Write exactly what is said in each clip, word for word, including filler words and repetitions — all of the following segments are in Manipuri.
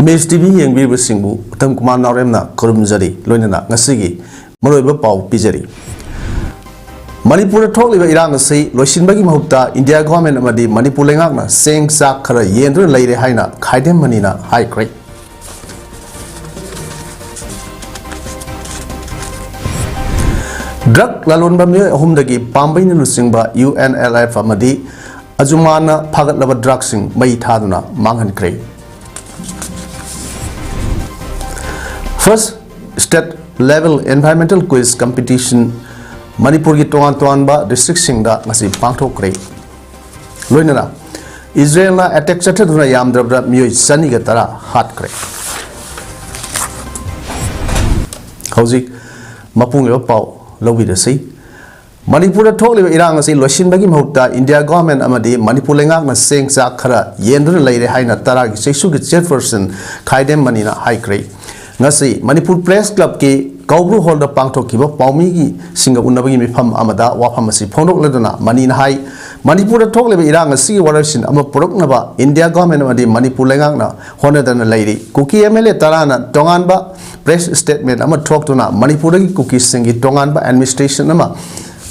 Image T V ꯌꯦꯡꯕꯤꯔꯤꯕꯁꯤꯡꯕꯨ Uttam Kumar ꯅꯥꯎꯔꯦꯝꯅ ꯈꯨꯔꯨꯝꯖꯔꯤ, ꯂꯣꯏꯅꯅ ꯉꯁꯤꯒꯤ ꯃꯔꯨꯑꯣꯏꯕ ꯄꯥꯎ ꯄꯤꯖꯔꯤ꯫ ꯃꯅꯤꯄꯨꯔꯗ ꯊꯣꯛꯂꯤꯕ ꯏꯔꯥꯡ ꯑꯁꯤ ꯂꯣꯏꯁꯤꯟꯕꯒꯤ ꯃꯍꯨꯠꯇ ꯏꯟꯗꯤꯌꯥ ꯒꯣꯔꯃꯦꯟ ꯑꯃꯗꯤ ꯃꯅꯤꯄꯨꯔ ꯂꯩꯉꯥꯛꯅ ꯆꯦꯡ ꯆꯥꯛ ꯈꯔ ꯌꯦꯟꯗꯨꯅ ꯂꯩꯔꯦ ꯍꯥꯏꯅ ꯈꯥꯏꯗꯦꯝ ꯃꯅꯤꯅ ꯍꯥꯏꯈ꯭ꯔꯦ꯫ ꯗ꯭ꯔꯒ ꯂꯂꯣꯟꯕ ꯃꯤꯑꯣꯏ ꯑꯍꯨꯝꯗꯒꯤ ꯄꯥꯝꯕꯩꯅ ꯂꯨꯆꯤꯡꯕ ꯌꯨ ꯑꯦꯟ ꯑꯦꯜ ꯑꯦꯐ ꯑꯃꯗꯤ ꯑꯖꯨꯃꯥꯅ ꯐꯥꯒꯠꯂꯕ ꯗ꯭ꯔꯒꯁꯤꯡ ꯃꯩ ꯊꯥꯗꯨꯅ ꯃꯥꯡꯍꯟꯈ꯭ꯔꯦ꯫ First State Level Environmental Quiz Competition ꯃꯅꯤꯄꯨꯔꯒꯤ ꯇꯣꯉꯥꯟ ꯇꯣꯉꯥꯟꯕ ꯗꯤꯁꯇ꯭ꯔꯤꯛꯁꯤꯡꯗ ꯉꯁꯤ ꯄꯥꯡꯊꯣꯛꯈ꯭ꯔꯦ꯫ ꯂꯣꯏꯅꯅ ꯏꯖꯔꯦꯜꯅ ꯑꯦꯇꯦꯛ ꯆꯠꯊꯗꯨꯅ ꯌꯥꯝꯗ꯭ꯔꯕꯗ ꯃꯤꯑꯣꯏ ꯆꯅꯤꯒ ꯇꯔꯥ ꯍꯥꯠꯈ꯭ꯔꯦ꯫ ꯍꯧꯖꯤꯛ ꯃꯄꯨꯡ ꯑꯣꯏꯕ ꯄꯥꯎ ꯂꯧꯕꯤꯔꯁꯤ꯫ ꯃꯅꯤꯄꯨꯔꯗ ꯊꯣꯛꯂꯤꯕ ꯏꯔꯥꯡ ꯑꯁꯤ ꯂꯣꯏꯁꯤꯟꯕꯒꯤ ꯃꯍꯨꯠꯇ ꯏꯟꯗꯤꯌꯥ ꯒꯣꯔꯃꯦꯟ ꯑꯃꯗꯤ ꯃꯅꯤꯄꯨꯔ ꯂꯩꯉꯥꯛꯅ ꯆꯦꯡ ꯆꯥꯛ ꯈꯔ ꯌꯦꯟꯗꯨꯅ ꯂꯩꯔꯦ ꯍꯥꯏꯅ ꯇꯔꯥꯒꯤ ꯆꯩꯁꯨꯒꯤ ꯆꯤꯌꯔꯄꯔꯁꯟ ꯈꯥꯏꯗꯦꯝ ꯃꯅꯤꯅ ꯍꯥꯏꯈ꯭ꯔꯦ꯫ ꯉꯁꯤ ꯃꯅꯤꯄꯨꯔ ꯄ꯭ꯔꯦꯁ ꯀ꯭ꯂꯕꯀꯤ ꯀꯧꯕ꯭ꯔꯨ ꯍꯣꯜꯗ ꯄꯥꯡꯊꯣꯛꯈꯤꯕ ꯄꯥꯎꯃꯤꯒꯤꯁꯤꯡꯒ ꯎꯅꯕꯒꯤ ꯃꯤꯐꯝ ꯑꯃꯗ ꯋꯥꯐꯝ ꯑꯁꯤ ꯐꯣꯡꯗꯣꯛꯂꯗꯨꯅ ꯃꯅꯤꯅ ꯍꯥꯏ, ꯃꯅꯤꯄꯨꯔꯗ ꯊꯣꯛꯂꯤꯕ ꯏꯔꯥꯡ ꯑꯁꯤꯒꯤ ꯋꯥꯔꯣꯏꯁꯤꯟ ꯑꯃ ꯄꯨꯔꯛꯅꯕ ꯏꯟꯗꯤꯌꯥ ꯒꯣꯔꯃꯦꯟ ꯑꯃꯗꯤ ꯃꯅꯤꯄꯨꯔ ꯂꯩꯉꯥꯛꯅ ꯍꯣꯠꯅꯗꯅ ꯂꯩꯔꯤ꯫ ꯀꯨꯀꯤ ꯑꯦꯝ ꯑꯦꯜ ꯑꯦ ꯇꯔꯥꯅ ꯇꯣꯉꯥꯟꯕ ꯄ꯭ꯔꯦꯁ ꯁ꯭ꯇꯦꯠꯃꯦꯟ ꯑꯃ ꯊꯣꯛꯇꯨꯅ ꯃꯅꯤꯄꯨꯔꯗꯒꯤ ꯀꯨꯀꯤꯁꯤꯡꯒꯤ ꯇꯣꯉꯥꯟꯕ ꯑꯦꯗꯃꯤꯅꯤꯁꯇ꯭ꯔꯦꯁꯟ ꯑꯃ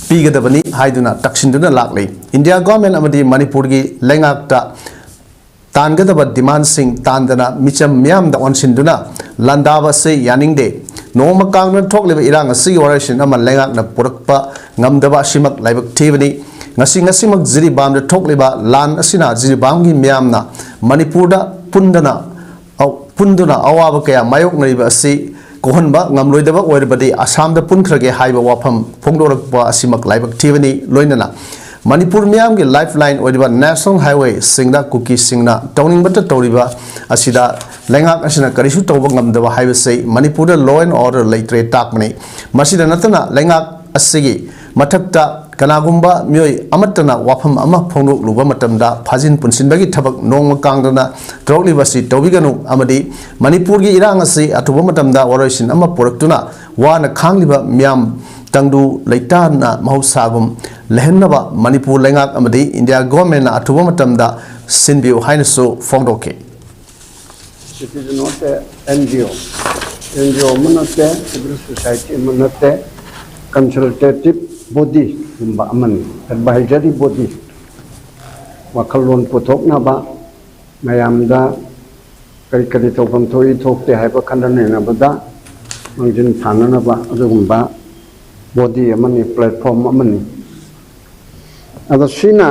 ꯄꯤꯒꯗꯕꯅꯤ ꯍꯥꯏꯗꯨꯅ ꯇꯛꯁꯤꯟꯗꯨꯅ ꯂꯥꯛꯂꯤ꯫ ꯏꯟꯗꯤꯌꯥ ꯒꯣꯔꯃꯦꯟ ꯑꯃꯗꯤ ꯃꯅꯤꯄꯨꯔꯒꯤ ꯂꯩꯉꯥꯛꯇ ꯇꯥꯟꯒꯗꯕ ꯗꯤꯃꯥꯟꯁꯤꯡ ꯇꯥꯟꯗꯅ ꯃꯤꯆꯝ ꯃꯤꯌꯥꯝꯗ ꯑꯣꯟꯁꯤꯟꯗꯨꯅ ꯂꯥꯟꯗꯥꯕ ꯑꯁꯤ ꯌꯥꯅꯤꯡꯗꯦ꯫ ꯅꯣꯡꯃ ꯀꯥꯡꯗꯅ ꯊꯣꯛꯂꯤꯕ ꯏꯔꯥꯡ ꯑꯁꯤꯒꯤ ꯋꯥꯔꯣꯏꯁꯤꯟ ꯑꯃ ꯂꯩꯉꯥꯛꯅ ꯄꯨꯔꯛꯄ ꯉꯝꯗꯕ ꯑꯁꯤꯃꯛ ꯂꯥꯏꯕꯛ ꯊꯤꯕꯅꯤ꯫ ꯉꯁꯤ ꯉꯁꯤꯃꯛ ꯖꯤꯔꯤꯕꯥꯝꯗ ꯊꯣꯛꯂꯤꯕ ꯂꯥꯟ ꯑꯁꯤꯅ ꯖꯤꯔꯤꯕꯥꯝꯒꯤ ꯃꯤꯌꯥꯝꯅ ꯃꯅꯤꯄꯨꯔꯗ ꯄꯨꯟꯗꯅ ꯑꯧ-, ꯄꯨꯟꯗꯨꯅ ꯑꯋꯥꯕ ꯀꯌꯥ ꯃꯥꯌꯣꯛꯅꯔꯤꯕ ꯑꯁꯤ ꯀꯣꯛꯍꯟꯕ ꯉꯝꯂꯣꯏꯗꯕ ꯑꯣꯏꯔꯕꯗꯤ ꯑꯁꯥꯝꯗ ꯄꯨꯟꯈ꯭ꯔꯒꯦ ꯍꯥꯏꯕ ꯋꯥꯐꯝ ꯐꯣꯡꯗꯣꯔꯛꯄ ꯑꯁꯤꯃꯛ ꯂꯥꯏꯕꯛ ꯊꯤꯕꯅꯤ꯫ ꯂꯣꯏꯅꯅ ꯃꯅꯤꯄꯨꯔ ꯃꯤꯌꯥꯝꯒꯤ ꯂꯥꯏꯐ ꯂꯥꯏꯟ ꯑꯣꯏꯔꯤꯕ ꯅꯦꯁꯅꯦꯜ ꯍꯥꯏꯋꯦꯁꯤꯡꯗ ꯀꯨꯀꯤꯁꯤꯡꯅ ꯇꯧꯅꯤꯡꯕꯇ ꯇꯧꯔꯤꯕ ꯑꯁꯤꯗ ꯂꯩꯉꯥꯛ ꯑꯁꯤꯅ ꯀꯔꯤꯁꯨ ꯇꯧꯕ ꯉꯝꯗꯕ ꯍꯥꯏꯕꯁꯤ ꯃꯅꯤꯄꯨꯔꯗ law and order ꯂꯩꯇ꯭ꯔꯦ ꯇꯥꯛꯄꯅꯤ꯫ ꯃꯁꯤꯗ ꯅꯠꯇꯅ ꯂꯩꯉꯥꯛ ꯑꯁꯤꯒꯤ ꯃꯊꯛꯇ ꯀꯅꯥꯒꯨꯝꯕ ꯃꯤꯑꯣꯏ ꯑꯃꯠꯇꯅ ꯋꯥꯐꯝ ꯑꯃ ꯐꯣꯡꯗꯣꯛꯂꯨꯕ ꯃꯇꯝꯗ ꯐꯥꯖꯤꯟ ꯄꯨꯟꯁꯤꯟꯕꯒꯤ ꯊꯕꯛ ꯅꯣꯡꯃ ꯀꯥꯡꯗꯅ ꯇꯧꯔꯛꯂꯤꯕ ꯑꯁꯤ ꯇꯧꯕꯤꯒꯅꯨ ꯑꯃꯗꯤ ꯃꯅꯤꯄꯨꯔꯒꯤ ꯏꯔꯥꯡ ꯑꯁꯤ ꯑꯊꯨꯕ ꯃꯇꯝꯗ ꯋꯥꯔꯣꯏꯁꯤꯟ ꯑꯃ ꯄꯨꯔꯛꯇꯨꯅ ꯋꯥꯅ ꯈꯥꯡꯂꯤꯕ ꯃꯤꯌꯥꯝ ꯇꯪꯗꯨ ꯂꯩꯇꯥꯅ ꯃꯍꯧꯁꯥꯒꯨꯝ ꯂꯩꯍꯟꯅꯕ ꯃꯅꯤꯄꯨꯔ ꯂꯩꯉꯥꯛ ꯑꯃꯗꯤ ꯏꯟꯗꯤꯌꯥ ꯒꯣꯔꯃꯦꯟꯅ ꯑꯊꯨꯕ ꯃꯇꯝꯗ ꯁꯤꯟꯕꯤꯌꯨ ꯍꯥꯏꯅꯁꯨ ꯐꯣꯡꯗꯣꯛꯈꯤ꯫ It is not a N G O. N G O ꯑꯃ ꯅꯠꯇꯦ, civil society ꯑꯃ ꯅꯠꯇꯦ, consultative body ꯒꯨꯝꯕ ꯑꯃꯅꯤ, advisory body꯫ ꯋꯥꯈꯜꯂꯣꯟ ꯄꯨꯊꯣꯛꯅꯕ, ꯃꯌꯥꯝꯗ ꯀꯔꯤ ꯀꯔꯤ ꯇꯧꯐꯝ ꯊꯣꯛꯏ ꯊꯣꯛꯇꯦ ꯍꯥꯏꯕ ꯈꯟꯅ ꯅꯩꯅꯕꯗ ꯃꯥꯡꯖꯤꯟ ꯊꯥꯅꯅꯕ ꯑꯗꯨꯒꯨꯝꯕ body ꯑꯃꯅꯤ, platform ꯑꯃꯅꯤ꯫ ꯑꯗꯣ ꯁꯤꯅ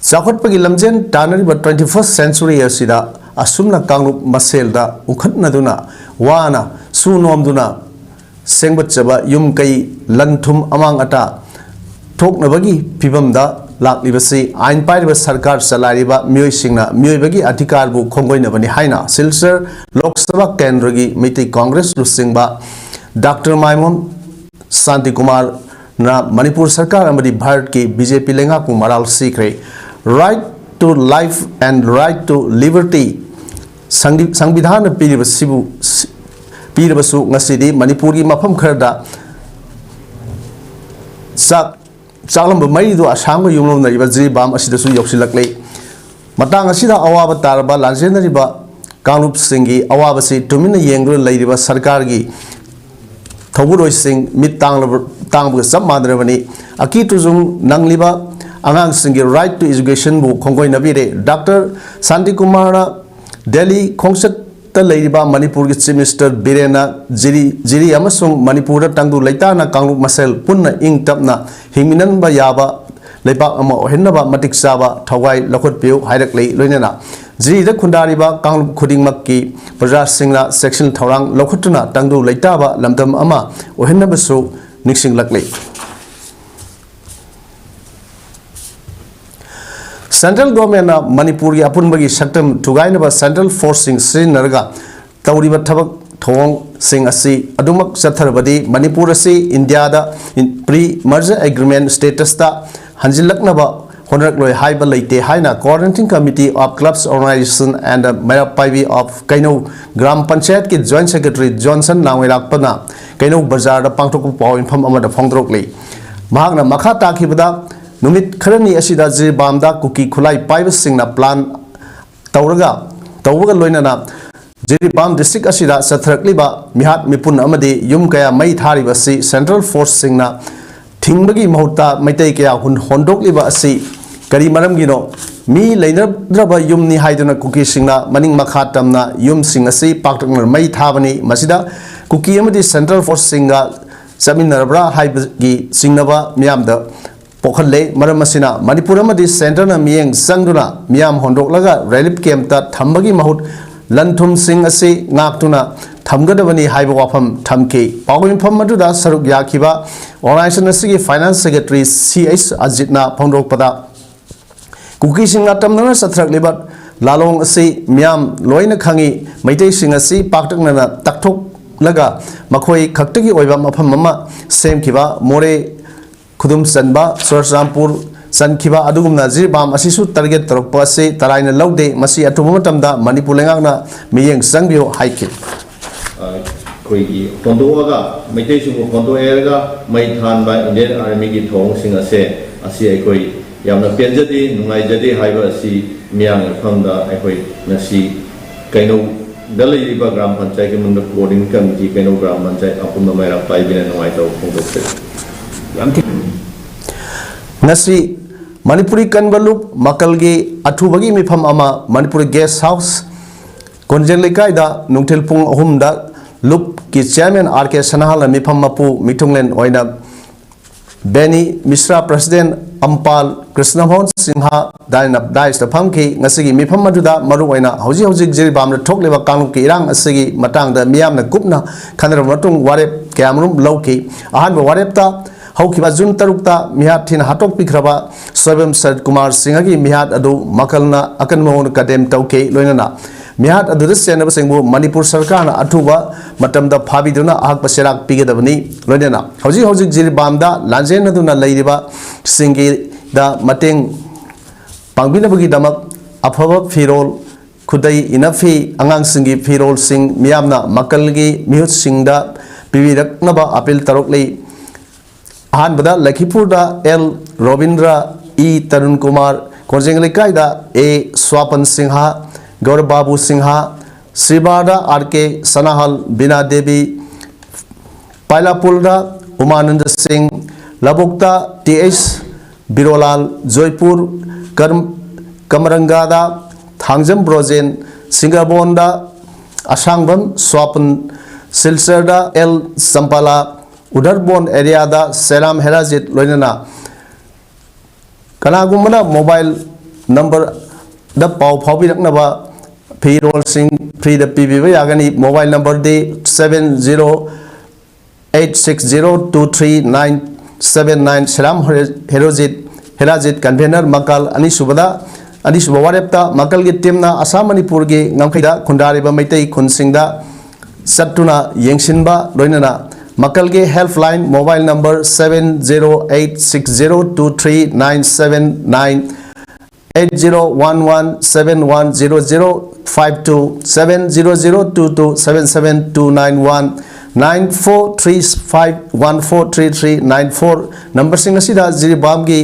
ꯆꯥꯎꯈꯠꯄꯒꯤ ꯂꯝꯖꯦꯜ ꯇꯥꯟꯅꯔꯤꯕ twenty first century ꯑꯁꯤꯗ ꯑꯁꯨꯝꯅ ꯀꯥꯡꯂꯨꯞ ꯃꯁꯦꯜꯗ ꯎꯈꯠꯅꯗꯨꯅ ꯋꯥꯅ ꯁꯨ ꯅꯣꯝꯗꯨꯅ ꯁꯦꯝꯒꯠꯆꯕ ꯌꯨꯝ ꯀꯩ ꯂꯟ ꯊꯨꯝ ꯑꯃꯥꯡ ꯑꯇꯥ ꯊꯣꯛꯅꯕꯒꯤ ꯐꯤꯕꯝꯗ ꯂꯥꯛꯂꯤꯕꯁꯤ ꯑꯥꯏꯟ ꯄꯥꯏꯔꯤꯕ ꯁꯔꯀꯥꯔ ꯆꯂꯥꯏꯔꯤꯕ ꯃꯤꯑꯣꯏꯁꯤꯡꯅ ꯃꯤꯑꯣꯏꯕꯒꯤ ꯑꯙꯤꯀꯥꯔꯕꯨ ꯈꯣꯡꯒꯣꯏꯅꯕꯅꯤ ꯍꯥꯏꯅ ꯁꯤꯜꯆꯔ ꯂꯣꯛ ꯁꯚꯥ ꯀꯦꯟꯗ꯭ꯔꯒꯤ ꯃꯩꯇꯩ ꯀꯣꯡꯒ꯭ꯔꯦꯁ ꯂꯨꯆꯤꯡꯕ ꯗꯥꯛꯇꯔ ꯃꯥꯏꯃꯣꯟ ꯁꯥꯟꯇꯤꯀꯨꯃꯥꯔꯅ ꯃꯅꯤꯄꯨꯔ ꯁꯔꯀꯥꯔ ꯑꯃꯗꯤ ꯚꯥꯔꯠꯀꯤ BJP ꯂꯩꯉꯥꯛꯄꯨ ꯃꯔꯥꯜ ꯁꯤꯈ꯭ꯔꯦ꯫ Right to life and right to liberty ꯁꯪꯕꯤꯙꯥꯟꯅ ꯄꯤꯔꯤꯕꯁꯤꯕꯨ ꯄꯤꯔꯕꯁꯨ ꯉꯁꯤꯗꯤ ꯃꯅꯤꯄꯨꯔꯒꯤ ꯃꯐꯝ ꯈꯔꯗ ꯆꯥꯛ ꯆꯥꯛꯂꯝꯕ ꯃꯩꯗꯨ ꯑꯁꯥꯡꯕ ꯌꯨꯝꯂꯣꯟꯅꯔꯤꯕ ꯖꯤꯔꯤꯕꯥꯝ ꯑꯁꯤꯗꯁꯨ ꯌꯧꯁꯤꯜꯂꯛꯂꯦ꯫ ꯃꯇꯥꯡ ꯑꯁꯤꯗ ꯑꯋꯥꯕ ꯇꯥꯔꯕ ꯂꯥꯟꯖꯦꯟꯅꯔꯤꯕ ꯀꯥꯡꯂꯨꯞꯁꯤꯡꯒꯤ ꯑꯋꯥꯕꯁꯤ ꯇꯨꯃꯤꯟꯅ ꯌꯦꯡꯗꯨꯅ ꯂꯩꯔꯤꯕ ꯁꯔꯀꯥꯔꯒꯤ ꯊꯧꯕꯨꯔꯣꯏꯁꯤꯡ ꯃꯤꯠ ꯇꯥꯡꯂꯕ ꯇꯥꯡꯕꯒ ꯆꯞ ꯃꯥꯟꯅꯔꯕꯅꯤ꯫ ꯑꯀꯤ ꯇꯨꯖꯨꯡ ꯅꯪꯂꯤꯕ ꯑꯉꯥꯡꯁꯤꯡꯒꯤ right to educationꯕꯨ ꯈꯣꯡꯒꯣꯏꯅꯕꯤꯔꯦ꯫ ꯗꯥꯛꯇꯔ ꯁꯥꯟꯇꯤꯀꯨꯃꯥꯔꯅ ꯗꯦꯜꯂꯤ ꯈꯣꯡꯆꯠꯇ ꯂꯩꯔꯤꯕ ꯃꯅꯤꯄꯨꯔꯒꯤ Chief Minister ꯕꯤꯔꯦꯟꯅ ꯖꯤꯔꯤ ꯖꯤꯔꯤ ꯑꯃꯁꯨꯡ ꯃꯅꯤꯄꯨꯔꯗ ꯇꯪꯗꯨ ꯂꯩꯇꯥꯅ ꯀꯥꯡꯂꯨꯞ ꯃꯁꯦꯜ ꯄꯨꯟꯅ ꯏꯪ ꯇꯞꯅ ꯍꯤꯡꯃꯤꯟꯅꯕ ꯌꯥꯕ ꯂꯩꯕꯥꯛ ꯑꯃ ꯑꯣꯏꯍꯟꯅꯕ ꯃꯇꯤꯛ ꯆꯥꯕ ꯊꯧꯒꯥꯏ ꯂꯧꯈꯠꯄꯤꯌꯨ ꯍꯥꯏꯔꯛꯂꯤ꯫ ꯂꯣꯏꯅꯅ ꯖꯤꯔꯤꯗ ꯈꯨꯟꯗꯥꯔꯤꯕ ꯀꯥꯡꯂꯨꯞ ꯈꯨꯗꯤꯡꯃꯛꯀꯤ ꯄ꯭ꯔꯖꯥꯁꯤꯡꯅ ꯆꯦꯛꯁꯤꯟ ꯊꯧꯔꯥꯡ ꯂꯧꯈꯠꯇꯨꯅ ꯇꯪꯗꯨ ꯂꯩꯇꯥꯕ ꯂꯝꯗꯝ ꯑꯃ ꯑꯣꯏꯍꯟꯅꯕꯁꯨ ꯅꯤꯡꯁꯤꯡꯂꯛꯂꯤ꯫ Central Governmentꯅ ꯃꯅꯤꯄꯨꯔꯒꯤ ꯑꯄꯨꯟꯕꯒꯤ ꯁꯛꯇꯝ ꯊꯨꯒꯥꯏꯅꯕ central forceꯁꯤꯡ ꯁꯤꯖꯤꯟꯅꯔꯒ ꯇꯧꯔꯤꯕ ꯊꯕꯛ ꯊꯧꯑꯣꯡꯁꯤꯡ ꯑꯁꯤ ꯑꯗꯨꯃꯛ ꯆꯠꯊꯔꯕꯗꯤ ꯃꯅꯤꯄꯨꯔ ꯑꯁꯤ ꯏꯟꯗꯤꯌꯥꯗ pre-merger agreement statusꯇ ꯍꯟꯖꯤꯜꯂꯛꯅꯕ ꯍꯣꯠꯅꯔꯛꯂꯣꯏ ꯍꯥꯏꯕ ꯂꯩꯇꯦ ꯍꯥꯏꯅ Coordinating Committee of Clubs Organization and Meira Paibi of Keinou Gram ꯄꯟꯆꯥꯌꯠꯀꯤ Joint Secretary Johnson ꯂꯥꯡꯃꯩꯔꯥꯛꯄꯅ ꯀꯩꯅꯧ ꯕꯖꯥꯔꯗ ꯄꯥꯡꯊꯣꯛꯄ ꯄꯥꯎ ꯌꯨꯝꯐꯝ ꯑꯃꯗ ꯐꯣꯡꯗꯣꯔꯛꯂꯤ꯫ ꯃꯍꯥꯛꯅ ꯃꯈꯥ ꯇꯥꯈꯤꯕꯗ, ꯅꯨꯃꯤꯠ ꯈꯔꯅꯤ ꯑꯁꯤꯗ ꯖꯤꯔꯤꯕꯥꯝꯗ ꯀꯨꯀꯤ ꯈꯨꯠꯂꯥꯏ ꯄꯥꯏꯕꯁꯤꯡꯅ plan ꯇꯧꯔꯒ ꯇꯧꯕꯒ ꯂꯣꯏꯅꯅ ꯖꯤꯔꯤꯕꯥꯝ ꯗꯤꯁꯇ꯭ꯔꯤꯛ ꯑꯁꯤꯗ ꯆꯠꯊꯔꯛꯂꯤꯕ ꯃꯤꯍꯥꯠ ꯃꯤꯄꯨꯟ ꯑꯃꯗꯤ ꯌꯨꯝ ꯀꯌꯥ ꯃꯩ ꯊꯥꯔꯤꯕ ꯑꯁꯤ ꯁꯦꯟꯇ꯭ꯔꯦꯜ ꯐꯣꯔꯁꯁꯤꯡꯅ ꯊꯤꯡꯕꯒꯤ ꯃꯍꯨꯠꯇ ꯃꯩꯇꯩ ꯀꯌꯥ ꯍꯨꯟ-, ꯍꯣꯟꯗꯣꯛꯂꯤꯕ ꯑꯁꯤ ꯀꯔꯤ ꯃꯔꯝꯒꯤꯅꯣ? ꯃꯤ ꯂꯩꯅꯗ꯭ꯔꯕ ꯌꯨꯝꯅꯤ ꯍꯥꯏꯗꯨꯅ ꯀꯨꯀꯤꯁꯤꯡꯅ ꯃꯅꯤꯡ ꯃꯈꯥ ꯇꯝꯅ ꯌꯨꯝꯁꯤꯡ ꯑꯁꯤ ꯄꯥꯛꯇꯛꯅꯅ ꯃꯩ ꯊꯥꯕꯅꯤ꯫ ꯃꯁꯤꯗ ꯀꯨꯀꯤ ꯑꯃꯗꯤ ꯁꯦꯟꯇ꯭ꯔꯦꯜ ꯐꯣꯔꯁꯁꯤꯡꯒ ꯆꯠꯃꯤꯟꯅꯔꯕ꯭ꯔꯥ ꯍꯥꯏꯕꯒꯤ ꯆꯤꯡꯅꯕ ꯃꯤꯌꯥꯝꯗ ꯄꯣꯛꯍꯜꯂꯦ꯫ ꯃꯔꯝ ꯑꯁꯤꯅ ꯃꯅꯤꯄꯨꯔ ꯑꯃꯗꯤ ꯁꯦꯟꯇꯔꯅ ꯃꯤꯠꯌꯦꯡ ꯆꯪꯗꯨꯅ ꯃꯤꯌꯥꯝ ꯍꯣꯟꯗꯣꯛꯂꯒ ꯔꯤꯂꯤꯐ ꯀꯦꯝꯞꯇ ꯊꯝꯕꯒꯤ ꯃꯍꯨꯠ ꯂꯟ ꯊꯨꯝꯁꯤꯡ ꯑꯁꯤ ꯉꯥꯛꯇꯨꯅ ꯊꯝꯒꯗꯕꯅꯤ ꯍꯥꯏꯕ ꯋꯥꯐꯝ ꯊꯝꯈꯤ꯫ ꯄꯥꯎꯃꯤ ꯃꯤꯐꯝ ꯑꯗꯨꯗ ꯁꯔꯨꯛ ꯌꯥꯈꯤꯕ ꯑꯣꯔꯒꯅꯥꯏꯖꯦꯁꯟ ꯑꯁꯤꯒꯤ ꯐꯥꯏꯅꯥꯟꯁ ꯁꯦꯀ꯭ꯔꯦꯇꯔꯤ ꯁꯤ ꯑꯩꯆ ꯑꯖꯤꯠꯅ ꯐꯣꯡꯗꯣꯔꯛꯄꯗ, ꯀꯨꯀꯤꯁꯤꯡꯅ ꯇꯝꯅꯅ ꯆꯠꯊꯔꯛꯂꯤꯕ ꯂꯥꯂꯣꯡ ꯑꯁꯤ ꯃꯤꯌꯥꯝ ꯂꯣꯏꯅ ꯈꯪꯏ꯫ ꯃꯩꯇꯩꯁꯤꯡ ꯑꯁꯤ ꯄꯥꯛꯇꯛꯅꯅ ꯇꯛꯊꯣꯛꯂꯒ ꯃꯈꯣꯏ ꯈꯛꯇꯒꯤ ꯑꯣꯏꯕ ꯃꯐꯝ ꯑꯃ ꯁꯦꯝꯈꯤꯕ ꯃꯣꯔꯦ ꯈꯨꯗꯨꯝ ꯆꯟꯕ, ꯆꯨꯔꯆꯥꯟꯄꯨꯔ ꯆꯟꯈꯤꯕ ꯑꯗꯨꯒꯨꯝꯅ ꯖꯤꯔꯤꯕꯥꯝ ꯑꯁꯤꯁꯨ ꯇꯥꯔꯒꯦꯠ ꯇꯧꯔꯛꯄ ꯑꯁꯤ ꯇꯔꯥꯏꯅ ꯂꯧꯗꯦ꯫ ꯃꯁꯤ ꯑꯊꯨꯕ ꯃꯇꯝꯗ ꯃꯅꯤꯄꯨꯔ ꯂꯩꯉꯥꯛꯅ ꯃꯤꯠꯌꯦꯡ ꯆꯪꯕꯤꯌꯨ ꯍꯥꯏꯈꯤ꯫ ꯑꯩꯈꯣꯏꯒꯤ ꯍꯣꯟꯗꯣꯛꯑꯒ, ꯃꯩꯇꯩꯁꯤꯡꯕꯨ ꯍꯣꯟꯗꯣꯛꯑꯦꯔꯒ ꯃꯩ ꯊꯥꯟꯕ ꯏꯟꯗꯤꯌꯟ ꯑꯥꯔꯃꯤꯒꯤ ꯊꯧꯑꯣꯡꯁꯤꯡ ꯑꯁꯦ, ꯑꯁꯤ ꯑꯩꯈꯣꯏ ꯌꯥꯝꯅ ꯄꯦꯟꯖꯗꯦ, ꯅꯨꯡꯉꯥꯏꯖꯗꯦ ꯍꯥꯏꯕ ꯑꯁꯤ ꯃꯤꯌꯥꯝꯒꯤ ꯃꯐꯝꯗ ꯑꯩꯈꯣꯏ ꯉꯁꯤ ꯀꯩꯅꯧꯗ ꯂꯩꯔꯤꯕ ꯒ꯭ꯔꯥꯝ ꯄꯟꯆꯥꯌꯠꯀꯤ ꯃꯅꯨꯡꯗ ꯀꯣꯑꯣꯔꯗꯤꯅꯦꯠ ꯀꯃꯤꯇꯤ ꯀꯩꯅꯧ ꯒ꯭ꯔꯥꯝ ꯄꯟꯆꯥꯌꯠ ꯑꯄꯨꯟꯕ ꯃꯩꯔꯥ ꯄꯥꯏꯕꯤꯅ ꯅꯨꯡꯉꯥꯏꯇꯕ ꯐꯣꯡꯗꯣꯛꯆꯔꯤ꯫ ꯌꯥꯝ ꯊꯤ-, ꯉꯁꯤ ꯃꯅꯤꯄꯨꯔꯤ ꯀꯟꯕ ꯂꯨꯞ ꯃꯀꯜꯒꯤ ꯑꯊꯨꯕꯒꯤ ꯃꯤꯐꯝ ꯑꯃ ꯃꯅꯤꯄꯨꯔ ꯒꯦꯁ ꯍꯥꯎꯁ ꯀꯣꯟꯖꯦꯡ ꯂꯩꯀꯥꯏꯗ ꯅꯨꯡꯊꯤꯜ ꯄꯨꯡ ꯑꯍꯨꯝꯗ ꯂꯨꯞꯀꯤ ꯆꯤꯌꯥꯔꯃꯦꯟ ꯑꯥꯔ ꯀꯦ ꯁꯅꯥꯍꯜꯅ ꯃꯤꯐꯝ ꯃꯄꯨ ꯃꯤꯊꯨꯡꯂꯦꯟ ꯑꯣꯏꯅ ꯕꯦꯅꯤ ꯃꯤꯁ꯭ꯔꯥ, ꯄ꯭ꯔꯁꯤꯗꯦꯟ ꯑꯝꯄꯥꯜ ꯀ꯭ꯔꯤꯁꯅꯃꯣꯍꯟ ꯁꯤꯡꯍ ꯗꯥꯏꯅ-, ꯗꯥꯏꯁꯇ ꯐꯝꯈꯤ꯫ ꯉꯁꯤꯒꯤ ꯃꯤꯐꯝ ꯑꯗꯨꯗ ꯃꯔꯨꯑꯣꯏꯅ ꯍꯧꯖꯤꯛ ꯍꯧꯖꯤꯛ ꯖꯤꯔꯤꯕꯥꯝꯗ ꯊꯣꯛꯂꯤꯕ ꯀꯥꯡꯂꯨꯞꯀꯤ ꯏꯔꯥꯡ ꯑꯁꯤꯒꯤ ꯃꯇꯥꯡꯗ ꯃꯤꯌꯥꯝꯅ ꯀꯨꯞꯅ ꯈꯟꯅꯔꯕ ꯃꯇꯨꯡ ꯋꯥꯔꯦꯞ ꯀꯌꯥꯃꯔꯨꯝ ꯂꯧꯈꯤ꯫ ꯑꯍꯥꯟꯕ ꯋꯥꯔꯦꯞꯇ ꯍꯧꯈꯤꯕ ꯖꯨꯟ ꯇꯔꯨꯛꯇ ꯃꯤꯍꯥꯠ ꯊꯤꯅ ꯍꯥꯠꯇꯣꯛꯄꯤꯈ꯭ꯔꯕ ꯁ꯭ꯋꯥꯏꯕꯝ ꯁꯔꯠ ꯀꯨꯃꯥꯔ ꯁꯤꯡꯍꯒꯤ ꯃꯤꯍꯥꯠ ꯑꯗꯨ ꯃꯀꯜꯅ ꯑꯀꯟꯕ ꯃꯑꯣꯡꯗ ꯀꯟꯗꯦꯝ ꯇꯧꯈꯤ꯫ ꯂꯣꯏꯅꯅ ꯃꯤꯍꯥꯠ ꯑꯗꯨꯗ ꯆꯦꯟꯅꯕꯁꯤꯡꯕꯨ ꯃꯅꯤꯄꯨꯔ ꯁꯔꯀꯥꯔꯅ ꯑꯊꯨꯕ ꯃꯇꯝꯗ ꯐꯥꯕꯤꯗꯨꯅ ꯑꯍꯛꯄ ꯆꯩꯔꯥꯛ ꯄꯤꯒꯗꯕꯅꯤ꯫ ꯂꯣꯏꯅꯅ ꯍꯧꯖꯤꯛ ꯍꯧꯖꯤꯛ ꯖꯤꯔꯤꯕꯥꯝꯗ ꯂꯥꯟꯖꯦꯟꯅꯗꯨꯅ ꯂꯩꯔꯤꯕꯁꯤꯡꯒꯤꯗ ꯃꯇꯦꯡ ꯄꯥꯡꯕꯤꯅꯕꯒꯤꯗꯃꯛ ꯑꯐꯕ ꯐꯤꯔꯣꯜ, ꯈꯨꯗꯩ, ꯏꯅꯐꯤ, ꯑꯉꯥꯡꯁꯤꯡꯒꯤ ꯐꯤꯔꯣꯜꯁꯤꯡ ꯃꯤꯌꯥꯝꯅ ꯃꯀꯜꯒꯤ ꯃꯤꯍꯨꯠꯁꯤꯡꯗ ꯄꯤꯕꯤꯔꯛꯅꯕ ꯑꯄꯤꯜ ꯇꯧꯔꯛꯂꯤ꯫ ꯑꯍꯥꯟꯕꯗ ꯂꯈꯤꯄꯨꯔꯗ ꯑꯦꯜ ꯔꯣꯕꯤꯟꯗ꯭ꯔ, ꯏ ꯇꯔꯨꯟ ꯀꯨꯃꯥꯔ, ꯀꯣꯟꯖꯦꯡ ꯂꯩꯀꯥꯏꯗ ꯑꯦ ꯁ꯭ꯋꯥꯄꯟ ꯁꯤꯡꯍ, ꯒꯧꯔꯕ ꯕꯥꯕꯨ ꯁꯤꯡꯍ, ꯁꯤꯕꯥꯗ ꯑꯥꯔ ꯀꯦ ꯁꯅꯥꯍꯜ, ꯕꯤꯅꯥ ꯗꯦꯕꯤ, ꯄꯥꯏꯂꯥꯄꯨꯜꯗ ꯎꯃꯥꯅꯟꯗ ꯁꯤꯡ, ꯂꯧꯕꯨꯛꯇ ꯇꯤ ꯑꯩꯆ ꯕꯤꯔꯣꯂꯥꯜ, ꯖꯣꯏꯄꯨꯔ ꯀꯔꯝ-, ꯀꯃꯔꯪꯒꯥꯗ ꯊꯥꯡꯖꯝ ꯕ꯭ꯔꯣꯖꯦꯟ, ꯁꯤꯡꯒꯕꯣꯟꯗ ꯑꯁꯥꯡꯕꯝ ꯁ꯭ꯋꯥꯄꯟ, ꯁꯤꯜꯆꯔꯗ ꯑꯦꯜ ꯆꯝꯄꯥꯂꯥ, ꯎꯗꯔꯕꯣꯟ ꯑꯦꯔꯤꯌꯥꯗ ꯁꯦꯔꯥꯝ ꯍꯦꯔꯥꯖꯤꯠ ꯂꯣꯏꯅꯅ ꯀꯅꯥꯒꯨꯝꯕꯅ ꯃꯣꯕꯥꯏꯜ ꯅꯝꯕꯔꯗ ꯄꯥꯎ ꯐꯥꯎꯕꯤꯔꯛꯅꯕ ꯐꯤꯔꯣꯜꯁꯤꯡ ꯐ꯭ꯔꯤꯗ ꯄꯤꯕꯤꯕ ꯌꯥꯒꯅꯤ꯫ ꯃꯣꯕꯥꯏꯜ ꯅꯝꯕꯔꯗꯤ seven zero eight six zero two three nine seven nine꯫ Seram ꯍꯦꯔꯣ-, ꯍꯦꯔꯣꯖꯤꯠ, ꯍꯦꯔꯥꯖꯤꯠ ꯀꯟꯚꯦꯅꯔ ꯃꯀꯥꯜ꯫ ꯑꯅꯤꯁꯨꯕꯗ, ꯑꯅꯤꯁꯨꯕ ꯋꯥꯔꯦꯞꯇ ꯃꯀꯥꯜꯒꯤ ꯇꯤꯝꯅ ꯑꯁꯥꯝ ꯃꯅꯤꯄꯨꯔꯒꯤ ꯉꯝꯈꯩꯗ ꯈꯨꯟꯗꯥꯔꯤꯕ ꯃꯩꯇꯩ ꯈꯨꯟꯁꯤꯡꯗ ꯆꯠꯇꯨꯅ ꯌꯦꯡꯁꯤꯟꯕ ꯂꯣꯏꯅꯅ ꯃꯀꯥꯜꯒꯤ helpline mobile number seven zero eight six zero two three nine seven nine, eight zero one one seven one zero zero five two, seven zero zero two two seven seven two nine one, nine four three five one four three three nine four ꯅꯝꯕꯔꯁꯤꯡ ꯑꯁꯤꯗ ꯖꯤꯔꯤꯕꯥꯝꯒꯤ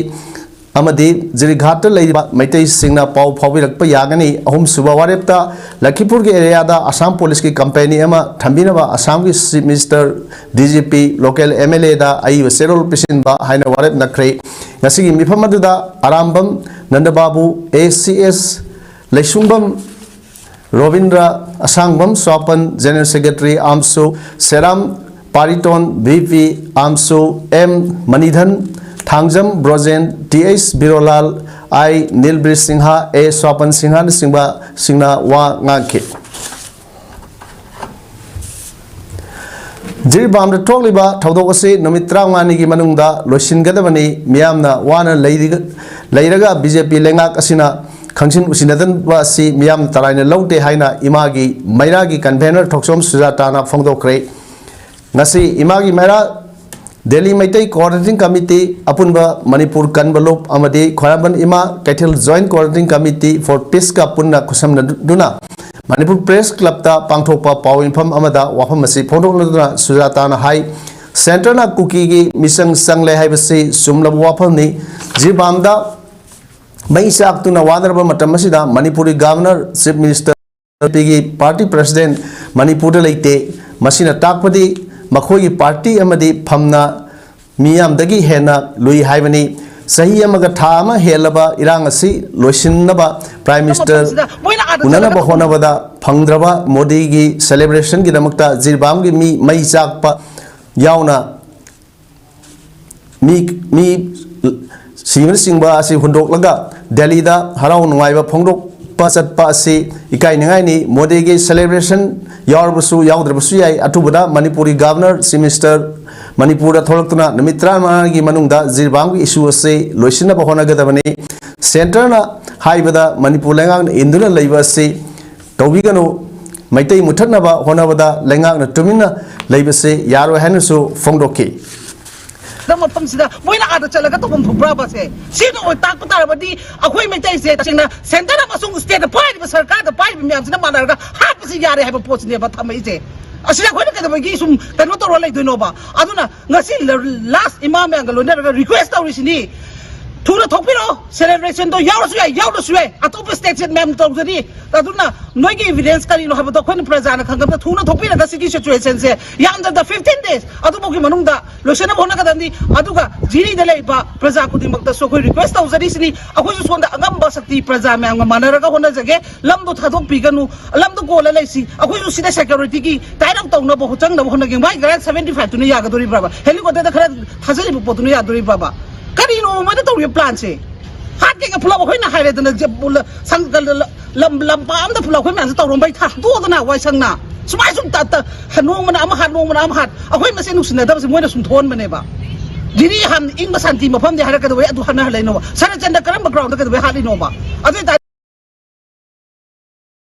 ꯑꯃꯗꯤ ꯖꯤꯔꯤꯘꯥꯠꯇ ꯂꯩꯔꯤꯕ ꯃꯩꯇꯩꯁꯤꯡꯅ ꯄꯥꯎ ꯐꯥꯎꯕꯤꯔꯛꯄ ꯌꯥꯒꯅꯤ꯫ ꯑꯍꯨꯝꯁꯨꯕ ꯋꯥꯔꯦꯞꯇ ꯂꯈꯤꯄꯨꯔꯒꯤ ꯑꯦꯔꯤꯌꯥꯗ ꯑꯁꯥꯝ ꯄꯨꯂꯤꯁꯀꯤ ꯀꯝꯄꯦꯅꯤ ꯑꯃ ꯊꯝꯕꯤꯅꯕ ꯑꯁꯥꯝꯒꯤ chief minister, D G P, local M L A ꯑꯏꯕ ꯆꯦꯔꯣꯜ ꯄꯤꯁꯤꯟꯕ ꯍꯥꯏꯅ ꯋꯥꯔꯦꯞ ꯅꯈ꯭ꯔꯦ꯫ ꯉꯁꯤꯒꯤ ꯃꯤꯐꯝ ꯑꯗꯨꯗ ꯑꯔꯥꯝꯕꯝ ꯅꯟꯗꯕꯥꯕꯨ, A C S Leishungbam Robindro, Asangbam Swapan, general secretary ꯑꯥꯝꯁꯨ, ꯁꯦꯔꯥꯝ ꯄꯥꯔꯤꯇꯣꯟ, ꯚꯤ ꯄꯤ ꯑꯥꯝꯁꯨ, M Manidhan, Thangjam Brojen, T H Birolal, I Nilbir Singh, A Swapan ꯁꯤꯡꯍꯅꯆꯤꯡꯕꯁꯤꯡꯅ ꯋꯥ ꯉꯥꯡꯈꯤ꯫ ꯖꯤꯔꯤꯕꯥꯝꯗ ꯊꯣꯛꯂꯤꯕ ꯊꯧꯗꯣꯛ ꯑꯁꯤ ꯅꯨꯃꯤꯠ ꯇꯔꯥꯃꯉꯥꯅꯤꯒꯤ ꯃꯅꯨꯡꯗ ꯂꯣꯏꯁꯤꯟꯒꯗꯕꯅꯤ꯫ ꯃꯤꯌꯥꯝꯅ ꯋꯥꯅ ꯂꯩꯔꯤꯒ-, ꯂꯩꯔꯒ ꯕꯤ ꯖꯦ ꯄꯤ ꯂꯩꯉꯥꯛ ꯑꯁꯤꯅ ꯈꯪꯁꯤꯟ ꯎꯁꯤꯟꯅꯗꯕ ꯑꯁꯤ ꯃꯤꯌꯥꯝꯅ ꯇꯔꯥꯏꯅ ꯂꯧꯗꯦ ꯍꯥꯏꯅ ꯏꯃꯥꯒꯤ ꯃꯩꯔꯥꯒꯤ ꯀꯟꯚꯦꯅꯔ ꯊꯣꯛꯆꯣꯝ ꯁꯨꯖꯥꯇꯥꯅ ꯐꯣꯡꯗꯣꯛꯈ꯭ꯔꯦ꯫ ꯉꯁꯤ ꯏꯃꯥꯒꯤ ꯃꯩꯔꯥ ꯗꯦꯜꯂꯤ ꯃꯩꯇꯩ ꯀꯣꯑꯣꯔꯗꯤꯅꯦꯇꯤꯡ ꯀꯃꯤꯇꯤ, ꯑꯄꯨꯟꯕ ꯃꯅꯤꯄꯨꯔ ꯀꯟꯕ ꯂꯨꯞ ꯑꯃꯗꯤ ꯈ꯭ꯋꯥꯏꯔꯝꯕꯟ ꯏꯃꯥ ꯀꯩꯊꯦꯜ ꯖꯣꯏꯟꯠ ꯀꯣꯑꯣꯔꯗꯤꯅꯦꯇꯤꯡ ꯀꯃꯤꯇꯤ ꯐꯣꯔ ꯄꯤꯁꯀ ꯄꯨꯟꯅ ꯈꯨꯠꯁꯝꯅꯗꯨꯅ ꯃꯅꯤꯄꯨꯔ ꯄ꯭ꯔꯦꯁ ꯀ꯭ꯂꯕꯇ ꯄꯥꯡꯊꯣꯛꯄ ꯄꯥꯎ ꯃꯤꯐꯝ ꯑꯃꯗ ꯋꯥꯐꯝ ꯑꯁꯤ ꯐꯣꯡꯗꯣꯛꯂꯗꯨꯅ ꯁꯨꯖꯥꯇꯥꯅ ꯍꯥꯏ, ꯁꯦꯟꯇꯔꯅ ꯀꯨꯀꯤꯒꯤ ꯃꯤꯆꯪ ꯆꯪꯂꯦ ꯍꯥꯏꯕꯁꯤ ꯆꯨꯝꯂꯕ ꯋꯥꯐꯝꯅꯤ꯫ ꯖꯤꯔꯤꯕꯥꯝꯗ ꯃꯩ ꯆꯥꯛꯇꯨꯅ ꯋꯥꯅꯔꯕ ꯃꯇꯝ ꯑꯁꯤꯗ ꯃꯅꯤꯄꯨꯔꯒꯤ Governor, Chief Minister, B J ꯄꯤꯒꯤ party president ꯃꯅꯤꯄꯨꯔꯗ ꯂꯩꯇꯦ꯫ ꯃꯁꯤꯅ ꯇꯥꯛꯄꯗꯤ ꯃꯈꯣꯏꯒꯤ party ꯑꯃꯗꯤ ꯐꯝꯅ ꯃꯤꯌꯥꯝꯗꯒꯤ ꯍꯦꯟꯅ ꯂꯨꯏ ꯍꯥꯏꯕꯅꯤ꯫ ꯆꯍꯤ ꯑꯃꯒ ꯊꯥ ꯑꯃ ꯍꯦꯜꯂꯕ ꯏꯔꯥꯡ ꯑꯁꯤ ꯂꯣꯏꯁꯤꯟꯅꯕ Prime Minister ꯃꯐꯝꯁꯤꯗ ꯃꯣꯏꯅ ꯑꯥꯗ ꯎꯅꯅꯕ ꯆꯠꯂꯒ ꯍꯣꯠꯅꯕꯗ ꯐꯪꯗ꯭ꯔꯕ ꯃꯣꯗꯤꯒꯤ celebrationꯒꯤꯗꯃꯛꯇ ꯖꯤꯔꯤꯕꯥꯝꯒꯤ ꯃꯤ ꯃꯩ ꯆꯥꯛꯄ ꯌꯥꯎꯅ ꯃꯤ, ꯃꯤ ꯁꯤꯕꯅꯆꯤꯡꯕ ꯑꯁꯤ ꯍꯨꯟꯗꯣꯛꯂꯒ ꯗꯦꯜꯂꯤꯗ ꯍꯔꯥꯎ ꯅꯨꯡꯉꯥꯏꯕ ꯐꯣꯡꯗꯣꯛꯄ ꯆꯠꯄ ꯑꯁꯤ ꯏꯀꯥꯏꯅꯤꯡꯉꯥꯏꯅꯤ꯫ ꯃꯣꯗꯤꯒꯤ celebration ꯌꯥꯎꯔꯕꯁꯨ ꯌꯥꯎꯗ꯭ꯔꯕꯁꯨ ꯌꯥꯏ, ꯑꯊꯨꯕꯗ ꯃꯅꯤꯄꯨꯔꯒꯤ Governor, Chief Minister, ꯃꯅꯤꯄꯨꯔꯗ ꯊꯣꯛꯂꯛꯇꯨꯅ ꯅꯨꯃꯤꯠ ꯇꯔꯥꯃꯉꯥꯒꯤ ꯃꯅꯨꯡꯗ ꯖꯤꯔꯤꯕꯥꯝꯒꯤ issue ꯑꯁꯤ ꯂꯣꯏꯁꯤꯟꯅꯕ ꯍꯣꯠꯅꯒꯗꯕꯅꯤ꯫ Centreꯅ ꯍꯥꯏꯕꯗ ꯃꯅꯤꯄꯨꯔ ꯂꯩꯉꯥꯛꯅ ꯏꯟꯗꯨꯅ ꯂꯩꯕ ꯑꯁꯤ ꯇꯧꯕꯤꯒꯅꯨ꯫ ꯃꯩꯇꯩ ꯃꯨꯊꯠꯅꯕ ꯍꯣꯠꯅꯕꯗ ꯂꯩꯉꯥꯛꯅ ꯇꯨꯃꯤꯟꯅ ꯂꯩꯕꯁꯤ ꯌꯥꯔꯣꯏ ꯍꯥꯏꯅꯁꯨ ꯐꯣꯡꯗꯣꯛꯈꯤ꯫ ꯅꯪ ꯃꯐꯝꯁꯤꯗ ꯃꯣꯏꯅ ꯑꯥꯗ ꯆꯠꯂꯒ ꯇꯧꯐꯝ ꯊꯣꯛꯄ꯭ꯔꯕ ꯁꯦ? ꯁꯤꯅ ꯑꯣꯏ ꯇꯥꯛꯄ ꯇꯥꯔꯕꯗꯤ ꯑꯩꯈꯣꯏ ꯃꯩꯇꯩꯁꯦ ꯇꯁꯦꯡꯅ centre ꯑꯃꯁꯨꯡ stateꯇ ꯄꯥꯏꯔꯤꯕ ꯁꯔꯀꯥꯔꯗ ꯄꯥꯏꯔꯤꯕ ꯃꯌꯥꯝꯁꯤꯅ ꯃꯥꯟꯅꯔꯒ ꯍꯥꯠꯄꯁꯤ ꯌꯥꯔꯦ ꯍꯥꯏꯕ ꯄꯣꯠꯁꯤꯅꯦꯕ ꯊꯝꯃꯛꯏꯁꯦ꯫ ꯑꯁꯤꯗ ꯑꯩꯈꯣꯏꯅ ꯀꯩꯗꯧꯕꯒꯤ ꯁꯨꯝ ꯀꯩꯅꯣ ꯇꯧꯔ ꯂꯩꯗꯣꯏꯅꯣꯕ? ꯑꯗꯨꯅ ꯉꯁꯤ ꯂ-, last ꯏꯃꯥ ꯃꯌꯥꯝꯒ ꯂꯣꯏꯅꯔꯒ request ꯇꯧꯔꯤꯁꯤꯅꯤ, ꯊꯨꯅ ꯊꯣꯛꯄꯤꯔꯛꯑꯣ꯫ Celebrationꯗꯣ ꯌꯥꯎꯔꯁꯨ ꯌꯥꯏ, ꯌꯥꯎꯗ꯭ꯔꯁꯨ ꯌꯥꯏ, ꯑꯇꯣꯞꯄ stateꯁꯦ ꯃꯌꯥꯝ ꯇꯧꯖꯔꯤ꯫ ꯑꯗꯨꯅ ꯅꯣꯏꯒꯤ evidence ꯀꯔꯤꯅꯣ ꯍꯥꯏꯕꯗꯣ ꯑꯩꯈꯣꯏꯅ ꯄ꯭ꯔꯖꯥꯅ ꯈꯪꯒꯗꯕ, ꯊꯨꯅ ꯊꯣꯛꯄꯤꯔꯒ ꯁꯤꯒꯤ situationꯁꯦ ꯌꯥꯝꯗ꯭ꯔꯕꯗ fifteen days ꯑꯗꯨꯐꯥꯎꯒꯤ ꯃꯅꯨꯡꯗ ꯂꯣꯏꯁꯤꯟꯅꯕ ꯍꯣꯠꯅꯒꯗꯕꯅꯤ꯫ ꯑꯗꯨꯒ ꯖꯤꯔꯤꯗ ꯂꯩꯔꯤꯕ ꯄ꯭ꯔꯖꯥ ꯈꯨꯗꯤꯡꯃꯛꯇꯁꯨ ꯑꯩꯈꯣꯏ request ꯇꯧꯖꯔꯤꯁꯤꯅꯤ, ꯑꯩꯈꯣꯏꯁꯨ ꯁꯣꯝꯗ ꯑꯉꯝꯕ ꯁꯛꯇꯤ ꯄ꯭ꯔꯖꯥ ꯃꯌꯥꯝꯒ ꯃꯥꯟꯅꯔꯒ ꯍꯣꯠꯅꯖꯒꯦ꯫ ꯂꯝꯗꯣ ꯊꯥꯗꯣꯛꯄꯤꯒꯅꯨ, ꯂꯝꯗꯣ ꯀꯣꯜꯂ ꯂꯩꯁꯤ꯫ ꯑꯩꯈꯣꯏꯁꯨ ꯁꯤꯗ securityꯒꯤ tie up ꯇꯧꯅꯕ ꯆꯪꯅꯕ ꯍꯣꯠꯅꯒꯦ꯫ ꯃꯥꯏ grant seventy fiveꯇꯨꯅ ꯌꯥꯒꯗꯣꯔꯤꯕ꯭ꯔꯕ? Helicopterꯗ ꯈꯔ ꯊꯥꯖꯔꯤꯕ ꯄꯣꯠꯇꯨꯅ ꯌꯥꯗꯣꯔꯤꯕ꯭ꯔꯕ? ꯀꯔꯤꯅꯣ ꯃꯣꯏꯅ ꯇꯧꯔꯤꯕ planꯁꯦ? ꯍꯥꯠꯀꯦꯒ ꯄꯨꯂꯞ ꯑꯩꯈꯣꯏꯅ ꯍꯥꯏꯔꯦꯗꯅ, ꯖ-, ꯄꯨꯂ-, ꯁꯪ-, ꯂ-, ꯂ-, ꯂꯝ, ꯂꯝꯄꯥꯛ ꯑꯝꯗ ꯄꯨꯂꯞ ꯑꯩꯈꯣꯏ ꯃꯌꯥꯝꯁꯦ ꯇꯧꯔꯝꯕꯩ ꯊꯥꯗꯣꯛꯑꯗꯅ ꯋꯥꯏ ꯁꯪꯅ꯫ ꯁꯨꯃꯥꯏ ꯁꯨꯝ ꯇ-, ꯇ-, ꯍ-, ꯅꯣꯡꯃꯅ ꯑꯃ ꯍꯥꯠ, ꯅꯣꯡꯃꯅ ꯑꯃ ꯍꯥꯠ꯫ ꯑꯩꯈꯣꯏ ꯃꯁꯦꯟ ꯅꯨꯡꯁꯤꯅꯗꯕꯁꯦ ꯃꯣꯏꯅ ꯁꯨꯝ ꯊꯣꯛꯍꯟꯕꯅꯦꯕ꯫ ꯖꯤꯔꯤ ꯍꯥꯟꯅ ꯏꯪꯕ ꯁꯥꯟꯇꯤ ꯃꯐꯝꯗꯤ ꯍꯥꯏꯔ ꯀꯩꯗꯧꯕꯩ ꯑꯗꯨ ꯍꯥꯠꯅꯍꯜꯂꯛꯏꯅꯣꯕ? ꯁꯔꯠꯆꯟꯗ꯭ꯔ ꯀꯔꯝꯕ groundꯗ ꯀꯩꯗꯧꯕꯩ ꯍꯥꯠꯂꯤꯅꯣꯕ? ꯑꯗꯨ ꯑꯣꯏꯇꯥꯔꯗꯤ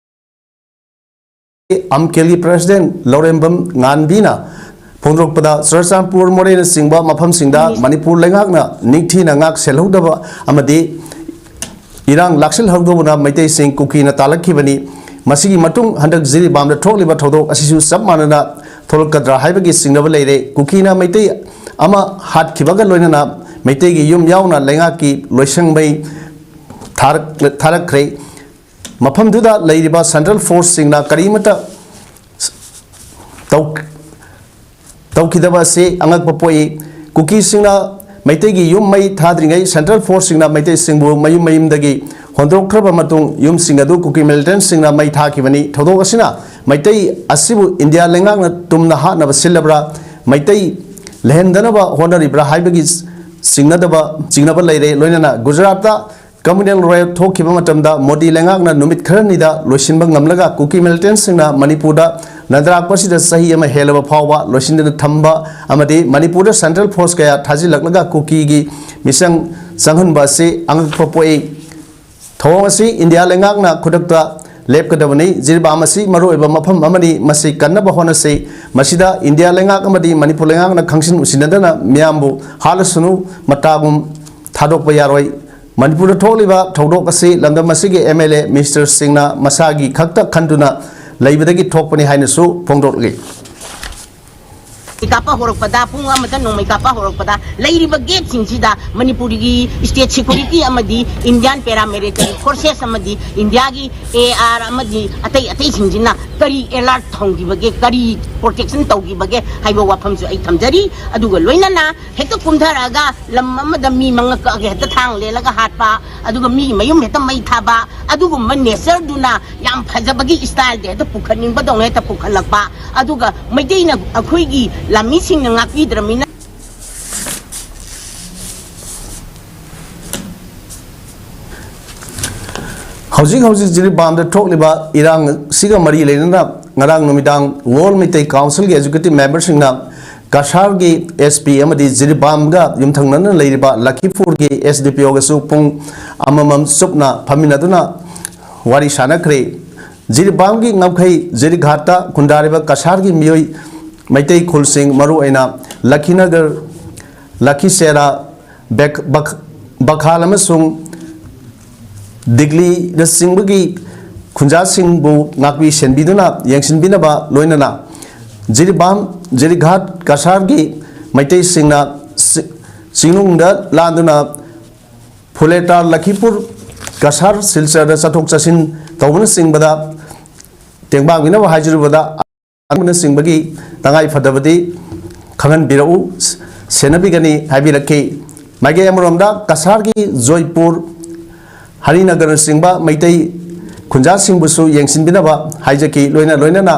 ꯑꯝꯀꯦꯜꯒꯤ president ꯂꯧꯔꯦꯝꯕꯝ ꯉꯥꯟꯕꯤꯅ ꯐꯣꯡꯗꯣꯔꯛꯄꯗ, ꯆꯨꯔꯆꯥꯟꯄꯨꯔ, ꯃꯣꯔꯦꯅꯆꯤꯡꯕ ꯃꯐꯝꯁꯤꯡꯗ ꯃꯅꯤꯄꯨꯔ ꯂꯩꯉꯥꯛꯅ ꯅꯤꯡꯊꯤꯅ ꯉꯥꯛ ꯁꯦꯜꯍꯧꯗꯕ ꯑꯃꯗꯤ ꯏꯔꯥꯡ ꯂꯥꯛꯁꯤꯜꯍꯧꯗꯕꯅ ꯃꯩꯇꯩꯁꯤꯡ ꯀꯨꯀꯤꯅ ꯇꯥꯜꯂꯛꯈꯤꯕꯅꯤ꯫ ꯃꯁꯤꯒꯤ ꯃꯇꯨꯡ ꯍꯟꯗꯛ ꯖꯤꯔꯤꯕꯥꯝꯗ ꯊꯣꯛꯂꯤꯕ ꯊꯧꯗꯣꯛ ꯑꯁꯤꯁꯨ ꯆꯞ ꯃꯥꯟꯅꯅ ꯊꯣꯛꯂꯛꯀꯗ꯭ꯔꯥ ꯍꯥꯏꯕꯒꯤ ꯆꯤꯡꯅꯕ ꯂꯩꯔꯦ꯫ ꯀꯨꯀꯤꯅ ꯃꯩꯇꯩ ꯑꯃ ꯍꯥꯠꯈꯤꯕꯒ ꯂꯣꯏꯅꯅ ꯃꯩꯇꯩꯒꯤ ꯌꯨꯝ ꯌꯥꯎꯅ ꯂꯩꯉꯥꯛꯀꯤ ꯂꯣꯏꯁꯪ ꯃꯩ ꯊꯥꯔꯛ-, ꯊꯥꯔꯛꯈ꯭ꯔꯦ꯫ ꯃꯐꯝꯗꯨꯗ ꯂꯩꯔꯤꯕ ꯁꯦꯟꯇ꯭ꯔꯦꯜ ꯐꯣꯔꯁꯁꯤꯡꯅ ꯀꯔꯤꯃꯠꯇ ꯇꯧ-, ꯇꯧꯈꯤꯗꯕ ꯑꯁꯤ ꯑꯉꯛꯄ ꯄꯣꯛꯏ꯫ ꯀꯨꯀꯤꯁꯤꯡꯅ ꯃꯩꯇꯩꯒꯤ ꯌꯨꯝ ꯃꯩ ꯊꯥꯗ꯭ꯔꯤꯉꯩ ꯁꯦꯟꯇ꯭ꯔꯦꯜ ꯐꯣꯔꯁꯁꯤꯡꯅ ꯃꯩꯇꯩꯁꯤꯡꯕꯨ ꯃꯌꯨꯝ ꯃꯌꯨꯝꯗꯒꯤ ꯍꯣꯟꯗꯣꯛꯈ꯭ꯔꯕ ꯃꯇꯨꯡ ꯌꯨꯝꯁꯤꯡ ꯑꯗꯨ ꯀꯨꯀꯤ ꯃꯤꯂꯤꯇꯦꯟꯠꯁꯤꯡꯅ ꯃꯩ ꯊꯥꯈꯤꯕꯅꯤ꯫ ꯊꯧꯗꯣꯛ ꯑꯁꯤꯅ ꯃꯩꯇꯩ ꯑꯁꯤꯕꯨ ꯏꯟꯗꯤꯌꯥ ꯂꯩꯉꯥꯛꯅ ꯇꯨꯝꯅ ꯍꯥꯠꯅꯕ ꯁꯤꯜꯂꯕ꯭ꯔꯥ, ꯃꯩꯇꯩ ꯂꯩꯍꯟꯗꯅꯕ ꯍꯣꯠꯅꯔꯤꯕ꯭ꯔꯥ ꯍꯥꯏꯕꯒꯤ ꯆꯤꯡꯅꯗꯕ, ꯆꯤꯡꯅꯕ ꯂꯩꯔꯦ꯫ ꯂꯣꯏꯅꯅ ꯒꯨꯖꯔꯥꯠꯇ communal riot ꯊꯣꯛꯈꯤꯕ ꯃꯇꯝꯗ ꯃꯣꯗꯤ ꯂꯩꯉꯥꯛꯅ ꯅꯨꯃꯤꯠ ꯈꯔꯅꯤꯗ ꯂꯣꯏꯁꯤꯟꯕ ꯉꯝꯂꯒ ꯀꯨꯀꯤ ꯃꯤꯂꯤꯇꯦꯟꯠꯁꯤꯡꯅ ꯃꯅꯤꯄꯨꯔꯗ ꯅꯟꯗ꯭ꯔꯥꯛꯄꯁꯤꯗ ꯆꯍꯤ ꯑꯃ ꯍꯦꯜꯂꯕ ꯐꯥꯎꯕ ꯂꯣꯏꯁꯤꯟꯗꯅ ꯊꯝꯕ ꯑꯃꯗꯤ ꯃꯅꯤꯄꯨꯔꯗ ꯁꯦꯟꯇ꯭ꯔꯦꯜ ꯐꯣꯔꯁ ꯀꯌꯥ ꯊꯥꯖꯤꯜꯂꯛꯂꯒ ꯀꯨꯀꯤꯒꯤ ꯃꯤꯆꯪ ꯆꯪꯍꯟꯕ ꯑꯁꯤ ꯑꯉꯛꯄ ꯄꯣꯛꯏ꯫ ꯊꯧꯑꯣꯡ ꯑꯁꯤ ꯏꯟꯗꯤꯌꯥ ꯂꯩꯉꯥꯛꯅ ꯈꯨꯗꯛꯇ ꯂꯦꯞꯀꯗꯕꯅꯤ꯫ ꯖꯤꯔꯤꯕꯥꯝ ꯑꯁꯤ ꯃꯔꯨꯑꯣꯏꯕ ꯃꯐꯝ ꯑꯃꯅꯤ, ꯃꯁꯤ ꯀꯟꯅꯕ ꯍꯣꯠꯅꯁꯤ꯫ ꯃꯁꯤꯗ ꯏꯟꯗꯤꯌꯥ ꯂꯩꯉꯥꯛ ꯑꯃꯗꯤ ꯃꯅꯤꯄꯨꯔ ꯂꯩꯉꯥꯛꯅ ꯈꯪꯁꯤꯟ ꯎꯁꯤꯟꯅꯗꯅ ꯃꯤꯌꯥꯝꯕꯨ ꯍꯥꯠꯂꯁꯅꯨ, ꯃꯇꯥꯒꯨꯝ ꯊꯥꯗꯣꯛꯄ ꯌꯥꯔꯣꯏ꯫ ꯃꯅꯤꯄꯨꯔꯗ ꯊꯣꯛꯂꯤꯕ ꯊꯧꯗꯣꯛ ꯑꯁꯤ ꯂꯝꯗꯝ ꯑꯁꯤꯒꯤ ꯑꯦꯝ ꯑꯦꯜ ꯑꯦ ꯃꯤꯅꯤꯁꯇꯔꯁꯤꯡꯅ ꯃꯁꯥꯒꯤ ꯈꯛꯇ ꯈꯟꯗꯨꯅ ꯂꯩꯕꯗꯒꯤ ꯊꯣꯛꯄꯅꯤ ꯍꯥꯏꯅꯁꯨ ꯐꯣꯡꯗꯣꯛꯂꯤ꯫ ꯅꯣꯡꯃꯩ ꯀꯥꯞꯄ ꯍꯧꯔꯛꯄꯗ, ꯄꯨꯡ ꯑꯃꯗ ꯅꯣꯡꯃꯩ ꯀꯥꯞꯄ ꯍꯧꯔꯛꯄꯗ, ꯂꯩꯔꯤꯕ ꯒꯦꯠꯁꯤꯡꯁꯤꯗ ꯃꯅꯤꯄꯨꯔꯒꯤ state security ꯑꯃꯗꯤ Indian paramilitary forces ꯑꯃꯗꯤ ꯏꯟꯗꯤꯌꯥꯒꯤ ꯑꯦ ꯑꯥꯔ ꯑꯃꯗꯤ ꯑꯇꯩ ꯑꯇꯩꯁꯤꯡꯁꯤꯅ ꯀꯔꯤ alert ꯊꯝꯈꯤꯕꯒꯦ, ꯀꯔꯤ protection ꯇꯧꯈꯤꯕꯒꯦ ꯍꯥꯏꯕ ꯋꯥꯐꯝꯁꯨ ꯑꯩ ꯊꯝꯖꯔꯤ꯫ ꯑꯗꯨꯒ ꯂꯣꯏꯅꯅ ꯍꯦꯛꯇ ꯀꯨꯝꯊꯔꯛꯑꯒ ꯂꯝ ꯑꯃꯗ ꯃꯤ ꯃꯉꯛ ꯀꯛꯑꯒ ꯍꯦꯛꯇ ꯊꯥꯡ ꯂꯦꯜꯂꯒ ꯍꯥꯠꯄ, ꯑꯗꯨꯒ ꯃꯤꯒꯤ ꯃꯌꯨꯝ ꯍꯦꯛꯇ ꯃꯩ ꯊꯥꯕ, ꯑꯗꯨꯒꯨꯝꯕ nature ꯗꯨꯅ ꯌꯥꯝ ꯐꯖꯕꯒꯤ style ꯗ ꯍꯦꯛꯇ ꯄꯨꯈꯠꯅꯤꯡꯕꯗꯧꯅ ꯍꯦꯛꯇ ꯄꯨꯈꯠꯂꯛꯄ, ꯑꯗꯨꯒ ꯃꯩꯇꯩꯅ, ꯑꯩꯈꯣꯏꯒꯤ ꯂꯥꯟꯃꯤꯁꯤꯡꯅ ꯉꯥꯛꯄꯤꯗ꯭ꯔꯃꯤꯅ꯫ ꯍꯧꯖꯤꯛ ꯍꯧꯖꯤꯛ ꯖꯤꯔꯤꯕꯥꯝꯗ ꯊꯣꯛꯂꯤꯕ ꯏꯔꯥꯡ ꯑꯁꯤꯒ ꯃꯔꯤ ꯂꯩꯅꯅ ꯉꯔꯥꯡ ꯅꯨꯃꯤꯗꯥꯡ World Meitei Council ꯒꯤ executive member ꯁꯤꯡꯅ ꯀꯁꯥꯔꯒꯤ ꯑꯦꯁ ꯄꯤ ꯑꯃꯗꯤ ꯖꯤꯔꯤꯕꯥꯝꯒ ꯌꯨꯝꯊꯪꯅꯅ ꯂꯩꯔꯤꯕ ꯂꯈꯤꯄꯨꯔꯒꯤ ꯑꯦꯁ ꯗꯤ ꯄꯤ ꯑꯣ ꯒꯁꯨ ꯄꯨꯡ ꯑꯃꯃꯝ ꯆꯨꯞꯅ ꯐꯝꯃꯤꯟꯅꯗꯨꯅ ꯋꯥꯔꯤ ꯁꯥꯟꯅꯈ꯭ꯔꯦ꯫ ꯖꯤꯔꯤꯕꯥꯝꯒꯤ ꯉꯝꯈꯩ ꯖꯤꯔꯤꯘꯥꯠꯇ ꯈꯨꯟꯗꯥꯔꯤꯕ ꯀꯁꯥꯔꯒꯤ ꯃꯤꯑꯣꯏ ꯃꯩꯇꯩ ꯈꯨꯜꯁꯤꯡ, ꯃꯔꯨꯑꯣꯏꯅ ꯂꯈꯤꯅꯒꯔ, ꯂꯈꯤꯁꯦꯔꯥ, ꯕꯦꯛ-, ꯕꯛ-, ꯕꯈꯥꯜ ꯑꯃꯁꯨꯡ ꯗꯤꯒꯂꯤꯅꯆꯤꯡꯕꯒꯤ ꯈꯨꯟꯖꯥꯁꯤꯡꯕꯨ ꯉꯥꯛꯄꯤ ꯁꯦꯟꯕꯤꯗꯨꯅ ꯌꯦꯡꯁꯤꯟꯕꯤꯅꯕ, ꯂꯣꯏꯅꯅ ꯖꯤꯔꯤꯕꯥꯝ, ꯖꯤꯔꯤꯘꯥꯠ ꯀꯁꯥꯔꯒꯤ ꯃꯩꯇꯩꯁꯤꯡꯅ ꯆꯤ-, ꯆꯤꯡꯅꯨꯡꯗ ꯂꯥꯟꯗꯨꯅ ꯐꯨꯂꯦꯇꯥ ꯂꯈꯤꯄꯨꯔ ꯀꯁꯥꯔ ꯁꯤꯜꯆꯔꯗ ꯆꯠꯊꯣꯛ ꯆꯠꯁꯤꯟ ꯇꯧꯕꯅꯆꯤꯡꯕꯗ ꯇꯦꯡꯕꯥꯡꯕꯤꯅꯕ ꯍꯥꯏꯖꯔꯨꯕꯗ ꯑꯃꯅꯆꯤꯡꯕꯒꯤ ꯇꯉꯥꯏ ꯐꯗꯕꯗꯤ ꯈꯪꯍꯟꯕꯤꯔꯛꯎ, ꯁꯦꯟꯅꯕꯤꯒꯅꯤ ꯍꯥꯏꯕꯤꯔꯛꯈꯤ꯫ ꯃꯥꯏꯀꯩ ꯑꯃꯔꯣꯝꯗ ꯀꯁꯥꯔꯒꯤ ꯖꯣꯏꯄꯨꯔ, ꯍꯔꯤꯅꯒꯔꯅꯆꯤꯡꯕ ꯃꯩꯇꯩ ꯈꯨꯟꯖꯥꯁꯤꯡꯕꯨꯁꯨ ꯌꯦꯡꯁꯤꯟꯕꯤꯅꯕ ꯍꯥꯏꯖꯈꯤ꯫ ꯂꯣꯏꯅ ꯂꯣꯏꯅꯅ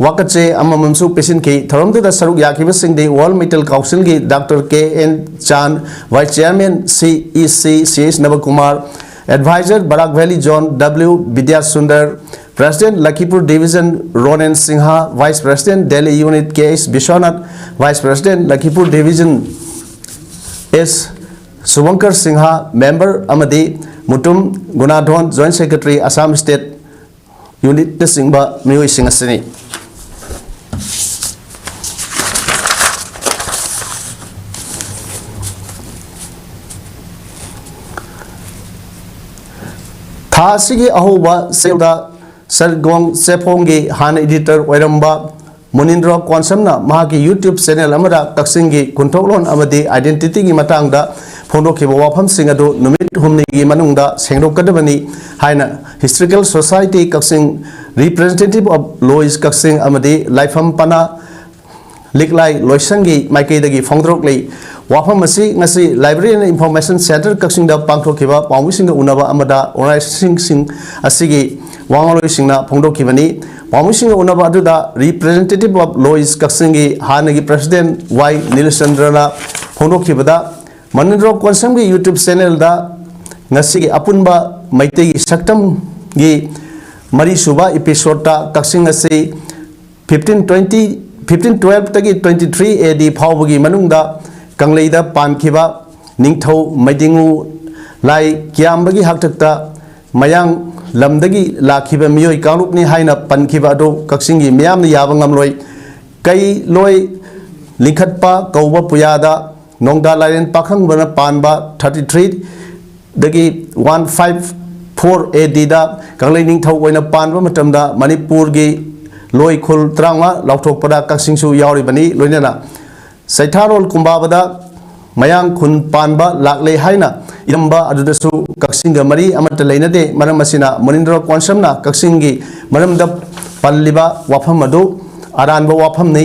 ꯋꯥꯀꯠꯆꯦ ꯑꯃꯃꯝꯁꯨ ꯄꯤꯁꯤꯟꯈꯤ꯫ ꯊꯧꯔꯝꯗꯨꯗ ꯁꯔꯨꯛ ꯌꯥꯈꯤꯕꯁꯤꯡꯗꯤ World Metal Councilꯒꯤ Doctor K N Chan, Vice Chairman C E C C H Nabakumar, Advisor Barak Valley Zone W Bidyasundar, President Lakhipur Division Ronen Singha, Vice President Delhi Unit K S Biswanath, Vice President Lakhipur Division S Subankar Singha, Member ꯑꯃꯗꯤ Mutum Gunadhon, Joint Secretary Assam State Unitꯅꯆꯤꯡꯕ ꯃꯤꯑꯣꯏꯁꯤꯡ ꯑꯁꯤꯅꯤ꯫ ꯊꯥ ꯑꯁꯤꯒꯤ ꯑꯍꯧꯕ ꯁꯦꯜꯗ ꯁꯔꯒꯣꯡ ꯆꯦꯐꯣꯡꯒꯤ ꯍꯥꯟꯅ editor ꯑꯣꯏꯔꯝꯕ ꯃꯨꯅꯤꯟꯗ꯭ꯔꯣ ꯀꯣꯟꯁꯝꯅ ꯃꯍꯥꯛꯀꯤ YouTube channel ꯑꯃꯗ ꯀꯛꯆꯤꯡꯒꯤ ꯈꯨꯟꯊꯣꯛꯂꯣꯟ ꯑꯃꯗꯤ identityꯒꯤ ꯃꯇꯥꯡꯗ ꯐꯣꯡꯗꯣꯛꯈꯤꯕ ꯋꯥꯐꯝꯁꯤꯡ ꯑꯗꯨ ꯅꯨꯃꯤꯠ ꯍꯨꯝꯅꯤꯒꯤ ꯃꯅꯨꯡꯗ ꯁꯦꯡꯗꯣꯛꯀꯗꯕꯅꯤ ꯍꯥꯏꯅ Historical Society Kakching, Representative of Lois ꯀꯛꯆꯤꯡ ꯑꯃꯗꯤ ꯂꯥꯏꯐꯝ ꯄꯅꯥ ꯂꯤꯛꯂꯥꯏ ꯂꯣꯏꯁꯪꯒꯤ ꯃꯥꯏꯀꯩꯗꯒꯤ ꯐꯣꯡꯗꯣꯔꯛꯂꯤ꯫ ꯋꯥꯐꯝ ꯑꯁꯤ ꯉꯁꯤ Library and Information Centre ꯀꯛꯆꯤꯡꯗ ꯄꯥꯡꯊꯣꯛꯈꯤꯕ ꯄꯥꯎꯃꯤꯁꯤꯡꯒ ꯎꯅꯕ ꯑꯃꯗ organisationꯁꯤꯡ ꯑꯁꯤꯒꯤ ꯋꯥꯉꯥꯡꯂꯣꯏꯁꯤꯡꯅ ꯐꯣꯡꯗꯣꯛꯈꯤꯕꯅꯤ꯫ ꯄꯥꯎꯃꯤꯁꯤꯡꯒ ꯎꯅꯕ ꯑꯗꯨꯗ Representative of Lois ꯀꯛꯆꯤꯡꯒꯤ ꯍꯥꯟꯅꯒꯤ President ꯋꯥꯏ ꯅꯤꯂꯆꯟꯗ꯭ꯔꯅ ꯐꯣꯡꯗꯣꯛꯈꯤꯕꯗ, ꯃꯅꯤꯟꯗ꯭ꯔꯣ ꯀꯣꯟꯁꯝꯒꯤ YouTube channelꯗ ꯉꯁꯤꯒꯤ ꯑꯄꯨꯟꯕ ꯃꯩꯇꯩꯒꯤ ꯁꯛꯇꯝꯒꯤ ꯃꯔꯤꯁꯨꯕ episodeꯇ ꯀꯛꯆꯤꯡ ꯑꯁꯤ fifteen twenty, fifteen twelveꯇꯒꯤ twenty three A D ꯐꯥꯎꯕꯒꯤ ꯃꯅꯨꯡꯗ ꯀꯪꯂꯩꯗ ꯄꯥꯟꯈꯤꯕ ꯅꯤꯡꯊꯧ ꯃꯩꯗꯤꯡꯉꯨ ꯂꯥꯏ ꯀꯤꯌꯥꯝꯕꯒꯤ ꯍꯥꯛꯇꯛꯇ ꯃꯌꯥꯡ ꯂꯝꯗꯒꯤ ꯂꯥꯛꯈꯤꯕ ꯃꯤꯑꯣꯏ ꯀꯥꯡꯂꯨꯞꯅꯤ ꯍꯥꯏꯅ ꯄꯟꯈꯤꯕ ꯑꯗꯨ ꯀꯛꯆꯤꯡꯒꯤ ꯃꯤꯌꯥꯝꯅ ꯌꯥꯕ ꯉꯝꯂꯣꯏ꯫ ꯀꯩꯂꯣꯏ ꯂꯤꯡꯈꯠꯄ ꯀꯧꯕ ꯄꯨꯌꯥꯗ ꯅꯣꯡꯗꯥ ꯂꯥꯏꯔꯦꯟ ꯄꯥꯈꯪꯕꯅ ꯄꯥꯟꯕ thirty threeꯗꯒꯤ one five four A Dꯗ ꯀꯪꯂꯩ ꯅꯤꯡꯊꯧ ꯑꯣꯏꯅ ꯄꯥꯟꯕ ꯃꯇꯝꯗ ꯃꯅꯤꯄꯨꯔꯒꯤ ꯂꯣꯏ ꯈꯨꯜ ꯇꯔꯥꯃꯉꯥ ꯂꯥꯎꯊꯣꯛꯄꯗ ꯀꯛꯆꯤꯡꯁꯨ ꯌꯥꯎꯔꯤꯕꯅꯤ꯫ ꯂꯣꯏꯅꯅ ꯆꯩꯊꯥꯔꯣꯜ ꯀꯨꯝꯕꯥꯕꯗ ꯃꯌꯥꯡ ꯈꯨꯟ ꯄꯥꯟꯕ ꯂꯥꯛꯂꯦ ꯍꯥꯏꯅ ꯏꯔꯝꯕ ꯑꯗꯨꯗꯁꯨ ꯀꯛꯆꯤꯡꯒ ꯃꯔꯤ ꯑꯃꯠꯇ ꯂꯩꯅꯗꯦ꯫ ꯃꯔꯝ ꯑꯁꯤꯅ ꯃꯨꯅꯤꯟꯗ꯭ꯔ ꯀꯣꯟꯁꯝꯅ ꯀꯛꯆꯤꯡꯒꯤ ꯃꯔꯝꯗ ꯄꯜꯂꯤꯕ ꯋꯥꯐꯝ ꯑꯗꯨ ꯑꯔꯥꯟꯕ ꯋꯥꯐꯝꯅꯤ꯫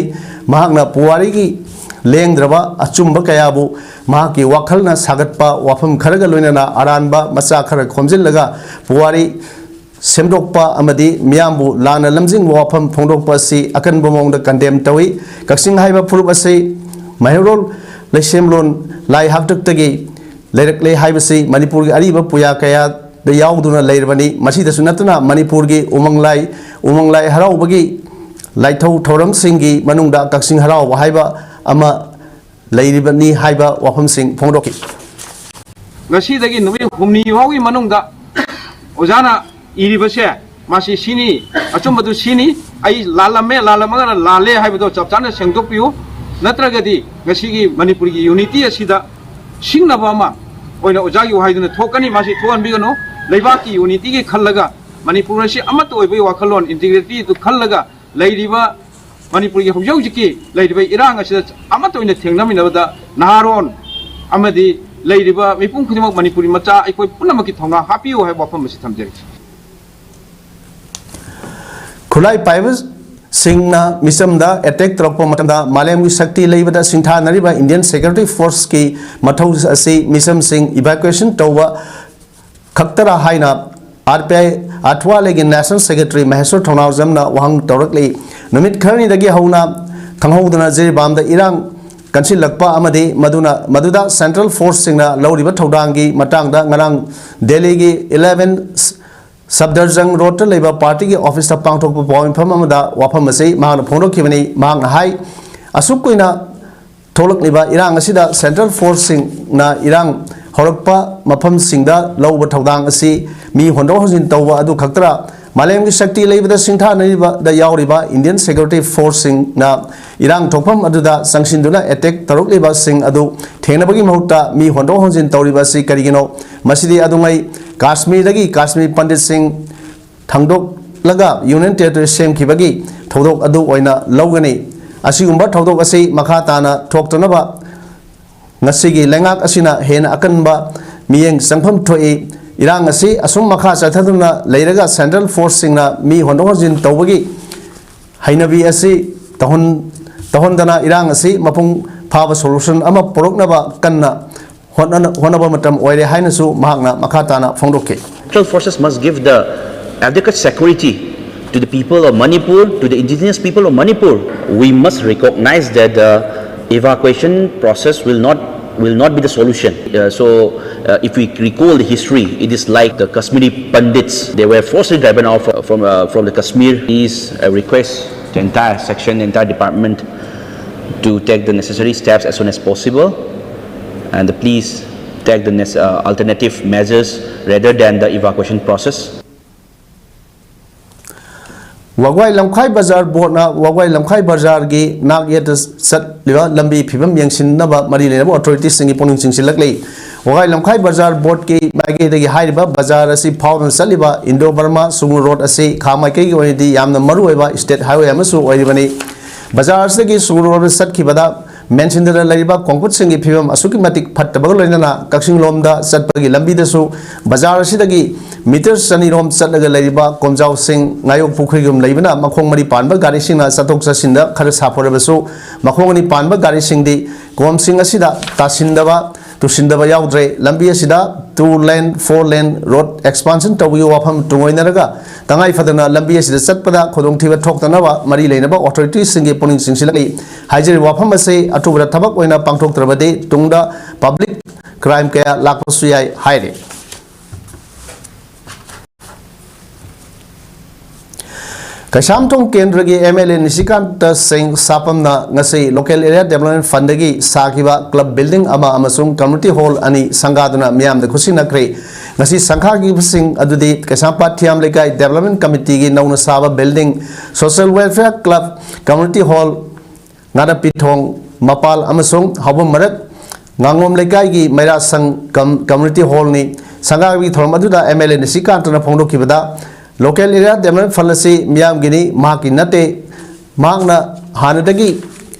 ꯃꯍꯥꯛꯅ ꯄꯨꯋꯥꯔꯤꯒꯤ ꯂꯦꯡꯗ꯭ꯔꯕ ꯑꯆꯨꯝꯕ ꯀꯌꯥꯕꯨ ꯃꯍꯥꯛꯀꯤ ꯋꯥꯈꯜꯅ ꯁꯥꯒꯠꯄ ꯋꯥꯐꯝ ꯈꯔꯒ ꯂꯣꯏꯅꯅ ꯑꯔꯥꯟꯕ ꯃꯆꯥ ꯈꯔ ꯈꯣꯝꯖꯤꯜꯂꯒ ꯄꯨꯋꯥꯔꯤ ꯁꯦꯝꯗꯣꯛꯄ ꯑꯃꯗꯤ ꯃꯤꯌꯥꯝꯕꯨ ꯂꯥꯟꯅ ꯂꯝꯖꯤꯡꯕ ꯋꯥꯐꯝ ꯐꯣꯡꯗꯣꯛꯄ ꯑꯁꯤ ꯑꯀꯟꯕ ꯃꯑꯣꯡꯗ ꯀꯟꯗꯦꯝ ꯇꯧꯏ꯫ ꯀꯛꯆꯤꯡ ꯍꯥꯏꯕ ꯐꯨꯔꯨꯞ ꯑꯁꯤ ꯃꯍꯩꯔꯣꯜ, ꯂꯩꯁꯦꯝꯂꯣꯟ, ꯂꯥꯏ ꯍꯥꯛꯇꯛꯇꯒꯤ ꯂꯩꯔꯛꯂꯦ ꯍꯥꯏꯕꯁꯤ ꯃꯅꯤꯄꯨꯔꯒꯤ ꯑꯔꯤꯕ ꯄꯨꯌꯥ ꯀꯌꯥꯗ ꯌꯥꯎꯗꯨꯅ ꯂꯩꯔꯕꯅꯤ꯫ ꯃꯁꯤꯗꯁꯨ ꯅꯠꯇꯅ ꯃꯅꯤꯄꯨꯔꯒꯤ ꯎꯃꯪ ꯂꯥꯏ, ꯎꯃꯪ ꯂꯥꯏ ꯍꯔꯥꯎꯕꯒꯤ ꯂꯥꯏꯊꯧ ꯊꯧꯔꯝꯁꯤꯡꯒꯤ ꯃꯅꯨꯡꯗ ꯀꯛꯆꯤꯡ ꯍꯔꯥꯎꯕ ꯍꯥꯏꯕ ꯑꯃ ꯂꯩꯔꯤꯕꯅꯤ ꯍꯥꯏꯕ ꯋꯥꯐꯝꯁꯤꯡ ꯐꯣꯡꯗꯣꯛꯈꯤ꯫ ꯉꯁꯤꯗꯒꯤ ꯅꯨꯃꯤꯠ ꯍꯨꯝꯅꯤ ꯐꯥꯎꯒꯤ ꯃꯅꯨꯡꯗ ꯑꯣꯖꯥꯅ ꯏꯔꯤꯕꯁꯦ ꯃꯥꯁꯤ ꯁꯤꯅꯤ, ꯑꯆꯨꯝꯕꯗꯨ ꯁꯤꯅꯤ, ꯑꯩ ꯂꯥꯜꯂꯝꯃꯦ, ꯂꯥꯜꯂꯝꯃꯒꯅ ꯂꯥꯜꯂꯦ ꯍꯥꯏꯕꯗꯣ ꯆꯞ ꯆꯥꯅ ꯁꯦꯡꯗꯣꯛꯄꯤꯌꯨ꯫ ꯅꯠꯇ꯭ꯔꯒꯗꯤ ꯉꯁꯤꯒꯤ ꯃꯅꯤꯄꯨꯔꯒꯤ ꯌꯨꯅꯤꯇꯤ ꯑꯁꯤꯗ ꯁꯤꯡꯅꯕ ꯑꯃ ꯑꯣꯏꯅ ꯑꯣꯖꯥꯒꯤ ꯋꯥꯍꯩꯗꯨꯅ ꯊꯣꯛꯀꯅꯤ꯫ ꯃꯥꯁꯤ ꯊꯣꯛꯍꯟꯕꯤꯒꯅꯨ꯫ ꯂꯩꯕꯥꯛꯀꯤ ꯌꯨꯅꯤꯇꯤꯒꯤ ꯈꯜꯂꯒ, ꯃꯅꯤꯄꯨꯔ ꯑꯁꯤ ꯑꯃꯠꯇ ꯑꯣꯏꯕꯒꯤ ꯋꯥꯈꯜꯂꯣꯟ, ꯏꯟꯇꯤꯒ꯭ꯔꯤꯇꯤꯗꯨ ꯈꯜꯂꯒ ꯂꯩꯔꯤꯕ ꯃꯅꯤꯄꯨꯔꯒꯤ ꯍꯧꯖꯤꯛ ꯍꯧꯖꯤꯛꯀꯤ ꯂꯩꯔꯤꯕ ꯏꯔꯥꯡ ꯑꯁꯤꯗ ꯑꯃꯠꯇ ꯑꯣꯏꯅ ꯊꯦꯡꯅꯃꯤꯟꯅꯕꯗ ꯅꯍꯥꯔꯣꯟ ꯑꯃꯗꯤ ꯂꯩꯔꯤꯕ ꯃꯤꯄꯨꯝ ꯈꯨꯗꯤꯡꯃꯛ, ꯃꯅꯤꯄꯨꯔꯤ ꯃꯆꯥ ꯑꯩꯈꯣꯏ ꯄꯨꯝꯅꯃꯛꯀꯤ ꯊꯧꯅꯥ ꯍꯥꯞꯄꯤꯌꯨ ꯍꯥꯏꯕ ꯋꯥꯐꯝ ꯑꯁꯤ ꯊꯝꯖꯔꯤ꯫ ꯈꯨꯠꯂꯥꯏ ꯄꯥꯏꯕꯁꯤꯡꯅ ꯃꯤꯆꯝꯗ ꯑꯦꯇꯦꯛ ꯇꯧꯔꯛꯄ ꯃꯇꯝꯗ ꯃꯥꯂꯦꯝꯒꯤ ꯁꯛꯇꯤ ꯂꯩꯕꯗ ꯁꯤꯡꯊꯥꯅꯔꯤꯕ ꯏꯟꯗꯤꯌꯟ ꯁꯦꯀ꯭ꯌꯨꯔꯤꯇꯤ ꯐꯣꯔꯁꯀꯤ ꯃꯊꯧ ꯑꯁꯤ ꯃꯤꯆꯝꯁꯤꯡ ꯏꯚꯥꯀ꯭ꯌꯨꯑꯦꯁꯟ ꯇꯧꯕ ꯈꯛꯇꯔꯥ ꯍꯥꯏꯅ ꯑꯥꯔ ꯄꯤ ꯑꯥꯏ ꯑꯊꯋꯥꯂꯦꯒꯤ ꯅꯦꯁꯅꯦꯜ ꯁꯦꯀ꯭ꯔꯦꯇꯔꯤ ꯃꯍꯦꯁꯣꯔ ꯊꯧꯅꯥꯎꯖꯝꯅ ꯋꯥꯍꯪ ꯇꯧꯔꯛꯂꯤ꯫ ꯅꯨꯃꯤꯠ ꯈꯔꯅꯤꯗꯒꯤ ꯍꯧꯅ ꯈꯪꯍꯧꯗꯅ ꯖꯤꯔꯤꯕꯥꯝꯗ ꯏꯔꯥꯡ ꯀꯟꯁꯤꯜꯂꯛꯄ ꯑꯃꯗꯤ ꯃꯗꯨꯅ, ꯃꯗꯨꯗ ꯁꯦꯟꯇ꯭ꯔꯦꯜ ꯐꯣꯔꯁꯁꯤꯡꯅ ꯂꯧꯔꯤꯕ ꯊꯧꯗꯥꯡꯒꯤ ꯃꯇꯥꯡꯗ ꯉꯔꯥꯡ ꯗꯦꯜꯂꯤꯒꯤ ꯏꯂꯦꯚꯦꯟ ꯁꯕꯗꯔꯖꯪ ꯔꯣꯗꯇ ꯂꯩꯕ ꯄꯥꯔꯇꯤꯒꯤ ꯑꯣꯐꯤꯁꯇ ꯄꯥꯡꯊꯣꯛꯄ ꯄꯥꯎꯃꯤꯐꯝ ꯑꯃꯗ ꯋꯥꯐꯝ ꯑꯁꯤ ꯃꯍꯥꯛꯅ ꯐꯣꯡꯗꯣꯛꯈꯤꯕꯅꯤ꯫ ꯃꯍꯥꯛꯅ ꯍꯥꯏ, ꯑꯁꯨꯛ ꯀꯨꯏꯅ ꯊꯣꯛꯂꯛꯂꯤꯕ ꯏꯔꯥꯡ ꯑꯁꯤꯗ ꯁꯦꯟꯇ꯭ꯔꯦꯜ ꯐꯣꯔꯁꯁꯤꯡꯅ ꯏꯔꯥꯡ ꯍꯧꯔꯛꯄ ꯃꯐꯝꯁꯤꯡꯗ ꯂꯧꯕ ꯊꯧꯗꯥꯡ ꯑꯁꯤ ꯃꯤ ꯍꯣꯟꯗꯣꯛ ꯍꯣꯟꯖꯤꯟ ꯇꯧꯕ ꯑꯗꯨ ꯈꯛꯇꯔ, ꯃꯥꯂꯦꯝꯒꯤ ꯁꯛꯇꯤ ꯂꯩꯕꯗ ꯁꯤꯡꯊꯥꯅꯔꯤꯕꯗ ꯌꯥꯎꯔꯤꯕ ꯏꯟꯗꯤꯌꯟ ꯁꯦꯀ꯭ꯌꯨꯔꯤꯇꯤ ꯐꯣꯔꯁꯁꯤꯡꯅ ꯏꯔꯥꯡ ꯊꯣꯛꯐꯝ ꯑꯗꯨꯗ ꯆꯪꯁꯤꯟꯗꯨꯅ ꯑꯦꯇꯦꯛ ꯇꯧꯔꯛꯂꯤꯕꯁꯤꯡ ꯑꯗꯨ ꯊꯦꯡꯅꯕꯒꯤ ꯃꯍꯨꯠꯇ ꯃꯤ ꯍꯣꯟꯗꯣꯛ ꯍꯣꯟꯖꯤꯟ ꯇꯧꯔꯤꯕ ꯑꯁꯤ ꯀꯔꯤꯒꯤꯅꯣ? ꯃꯁꯤꯗꯤ ꯑꯗꯨꯉꯩ ꯀꯥꯁꯃꯤꯔꯗꯒꯤ ꯀꯥꯁꯃꯤꯔꯤ ꯄꯟꯗꯤꯠꯁꯤꯡ ꯊꯥꯡꯗꯣꯛꯂꯒ ꯌꯨꯅꯤꯌꯟ ꯇꯦꯔꯤꯇꯣꯔꯤ ꯁꯦꯝꯈꯤꯕꯒꯤ ꯊꯧꯗꯣꯛ ꯑꯗꯨ ꯑꯣꯏꯅ ꯂꯧꯒꯅꯤ꯫ ꯑꯁꯤꯒꯨꯝꯕ ꯊꯧꯗꯣꯛ ꯑꯁꯤ ꯃꯈꯥ ꯇꯥꯅ ꯊꯣꯛꯇꯅꯕ ꯉꯁꯤꯒꯤ ꯂꯩꯉꯥꯛ ꯑꯁꯤꯅ ꯍꯦꯟꯅ ꯑꯀꯟꯕ ꯃꯤꯠꯌꯦꯡ ꯆꯪꯐꯝ ꯊꯣꯛꯏ꯫ ꯏꯔꯥꯡ ꯑꯁꯤ ꯑꯁꯨꯝ ꯃꯈꯥ ꯆꯠꯊꯗꯨꯅ ꯂꯩꯔꯒ central forceꯁꯤꯡꯅ ꯃꯤ ꯍꯣꯟꯗꯣꯛ ꯍꯣꯟꯖꯤꯟ ꯇꯧꯕꯒꯤ ꯍꯩꯅꯕꯤ ꯑꯁꯤ ꯇꯧꯍꯟ-, ꯇꯧꯍꯟꯗꯅ ꯏꯔꯥꯡ ꯑꯁꯤ ꯃꯄꯨꯡ ꯐꯥꯕ solution ꯑꯃ ꯄꯨꯔꯛꯅꯕ ꯀꯟꯅ ꯍꯣꯠꯅ-, ꯍꯣꯠꯅꯕ ꯃꯇꯝ ꯑꯣꯏꯔꯦ ꯍꯥꯏꯅꯁꯨ ꯃꯍꯥꯛꯅ ꯃꯈꯥ ꯇꯥꯅ ꯐꯣꯡꯗꯣꯛꯈꯤ꯫ Central forces must give the adequate security to the people of Manipur, to the indigenous people of Manipur. We must recognize that the evacuation process will not, will not be the solution. Uh, so, uh, if we recall the history, it is like the Kashmiri Pandits. They were forcibly driven out from, from, uh, from the Kashmir. Please, uh, request the entire section, the entire department to take the necessary steps as soon as possible, and please take the nec-, uh, alternative measures rather than the evacuation process. ꯋꯥꯒ꯭ꯋꯥꯏ ꯂꯝꯈꯥꯏ ꯕꯖꯥꯔ ꯕꯣꯔꯗꯅ ꯋꯥꯒ꯭ꯋꯥꯏ ꯂꯝꯈꯥꯏ ꯕꯖꯥꯔꯒꯤ ꯅꯥꯛ ꯌꯦꯠꯇ ꯆꯠꯂꯤꯕ ꯂꯝꯕꯤ ꯐꯤꯕꯝ ꯌꯦꯡꯁꯤꯟꯅꯕ ꯃꯔꯤ ꯂꯩꯅꯕ ꯑꯣꯊꯣꯔꯤꯇꯤꯁꯤꯡꯒꯤ ꯄꯨꯛꯅꯤꯡ ꯆꯤꯡꯁꯤꯜꯂꯛꯂꯤ꯫ ꯋꯥꯒ꯭ꯋꯥꯏ ꯂꯝꯈꯥꯏ ꯕꯖꯥꯔ ꯕꯣꯔꯗꯀꯤ ꯃꯥꯏꯀꯩꯗꯒꯤ ꯍꯥꯏꯔꯤꯕ ꯕꯖꯥꯔ ꯑꯁꯤ ꯐꯥꯎꯗꯨꯅ ꯆꯠꯂꯤꯕ ꯏꯟꯗꯣ ꯕꯔꯃꯥ ꯁꯨꯒꯨꯅꯨ ꯔꯣꯗ ꯑꯁꯤ ꯈꯥ ꯃꯥꯏꯀꯩꯒꯤ ꯑꯣꯏꯅꯗꯤ ꯌꯥꯝꯅ ꯃꯔꯨꯑꯣꯏꯕ state highway ꯑꯃꯁꯨ ꯑꯣꯏꯔꯤꯕꯅꯤ꯫ ꯕꯖꯥꯔ ꯑꯁꯤꯗꯒꯤ ꯁꯨꯒꯨꯅꯨ ꯔꯣꯗ ꯆꯠꯈꯤꯕꯗ ꯃꯦꯟꯁꯤꯟꯗꯨꯅ ꯂꯩꯔꯤꯕ ꯈꯣꯡꯐꯨꯠꯁꯤꯡꯒꯤ ꯐꯤꯕꯝ ꯑꯁꯨꯛꯀꯤ ꯃꯇꯤꯛ ꯐꯠꯇꯕꯒ ꯂꯣꯏꯅꯅ ꯀꯛꯆꯤꯡ ꯂꯣꯝꯗ ꯆꯠꯄꯒꯤ ꯂꯝꯕꯤꯗꯁꯨ ꯕꯖꯥꯔ ꯑꯁꯤꯗꯒꯤ ꯃꯤꯇꯔ ꯆꯅꯤꯔꯣꯝ ꯆꯠꯂꯒ ꯂꯩꯔꯤꯕ ꯀꯣꯝꯖꯥꯎꯁꯤꯡ, ꯉꯥꯌꯣꯛ ꯄꯨꯈ꯭ꯔꯤꯒꯨꯝ ꯂꯩꯕꯅ ꯃꯈꯣꯡ ꯃꯔꯤ ꯄꯥꯟꯕ ꯒꯥꯔꯤꯁꯤꯡꯅ ꯆꯠꯊꯣꯛ ꯆꯠꯁꯤꯟꯗ ꯈꯔ ꯁꯥꯐꯔꯕꯁꯨ, ꯃꯈꯣꯡ ꯑꯅꯤ ꯄꯥꯟꯕ ꯒꯥꯔꯤꯁꯤꯡꯗꯤ ꯀꯣꯝꯁꯤꯡ ꯑꯁꯤꯗ ꯇꯥꯁꯤꯟꯗꯕ, ꯇꯨꯁꯤꯟꯗꯕ ꯌꯥꯎꯗ꯭ꯔꯦ꯫ ꯂꯝꯕꯤ ꯑꯁꯤꯗ two lane, four lane road expansion ꯇꯧꯕꯒꯤ ꯋꯥꯐꯝ ꯇꯨꯡꯑꯣꯏꯅꯔꯒ ꯇꯉꯥꯏ ꯐꯗꯅ ꯂꯝꯕꯤ ꯑꯁꯤꯗ ꯆꯠꯄꯗ ꯈꯨꯗꯣꯡꯊꯤꯕ ꯊꯣꯛꯇꯅꯕ ꯃꯔꯤ ꯂꯩꯅꯕ ꯑꯣꯊꯣꯔꯤꯇꯤꯁꯤꯡꯒꯤ ꯄꯨꯛꯅꯤꯡ ꯆꯤꯡꯁꯤꯜꯂꯛꯂꯤ꯫ ꯍꯥꯏꯖꯔꯤꯕ ꯋꯥꯐꯝ ꯑꯁꯤ ꯑꯊꯨꯕꯗ ꯊꯕꯛ ꯑꯣꯏꯅ ꯄꯥꯡꯊꯣꯛꯇ꯭ꯔꯕꯗꯤ ꯇꯨꯡꯗ public crime ꯀꯌꯥ ꯂꯥꯛꯄꯁꯨ ꯌꯥꯏ ꯍꯥꯏꯔꯤ꯫ ꯀꯩꯁꯥꯝꯊꯣꯡ ꯀꯦꯟꯗ꯭ꯔꯒꯤ MLA ꯅꯤꯁꯤꯀꯥꯟꯇ ꯁꯤꯡ ꯁꯥꯄꯝꯅ ꯉꯁꯤ Local Area Development Fundꯗꯒꯤ ꯁꯥꯈꯤꯕ club building ꯑꯃ ꯑꯃꯁꯨꯡ community hall ꯑꯅꯤ ꯁꯪꯒꯥꯗꯨꯅ ꯃꯤꯌꯥꯝꯗ ꯈꯨꯠꯁꯤꯟꯅꯈ꯭ꯔꯦ꯫ ꯉꯁꯤ ꯁꯪꯒꯥꯈꯤꯕꯁꯤꯡ ꯑꯗꯨꯗꯤ ꯀꯩꯁꯥꯝꯄꯥꯠ ꯊꯤꯌꯥꯝ ꯂꯩꯀꯥꯏ Development Committeeꯒꯤ ꯅꯧꯅ ꯁꯥꯕ building, Social Welfare Club, Community Hall, ꯉꯥꯅꯞꯄꯤ ꯊꯣꯡ, ꯃꯄꯥꯜ ꯑꯃꯁꯨꯡ ꯍꯥꯎꯕꯝ ꯃꯔꯛ, ꯉꯥꯉꯣꯝ ꯂꯩꯀꯥꯏꯒꯤ ꯃꯩꯔꯥ ꯁꯪ ꯀꯝ-, community hallꯅꯤ꯫ ꯁꯪꯒꯥꯕꯒꯤ ꯊꯧꯔꯝ ꯑꯗꯨꯗ MLA ꯅꯤꯁꯤꯀꯥꯟꯇꯅ ꯐꯣꯡꯗꯣꯛꯈꯤꯕꯗ, Local Area Development Fund ꯑꯁꯤ ꯃꯤꯌꯥꯝꯒꯤꯅꯤ, ꯃꯍꯥꯛꯀꯤ ꯅꯠꯇꯦ꯫ ꯃꯍꯥꯛꯅ ꯍꯥꯟꯅꯗꯒꯤ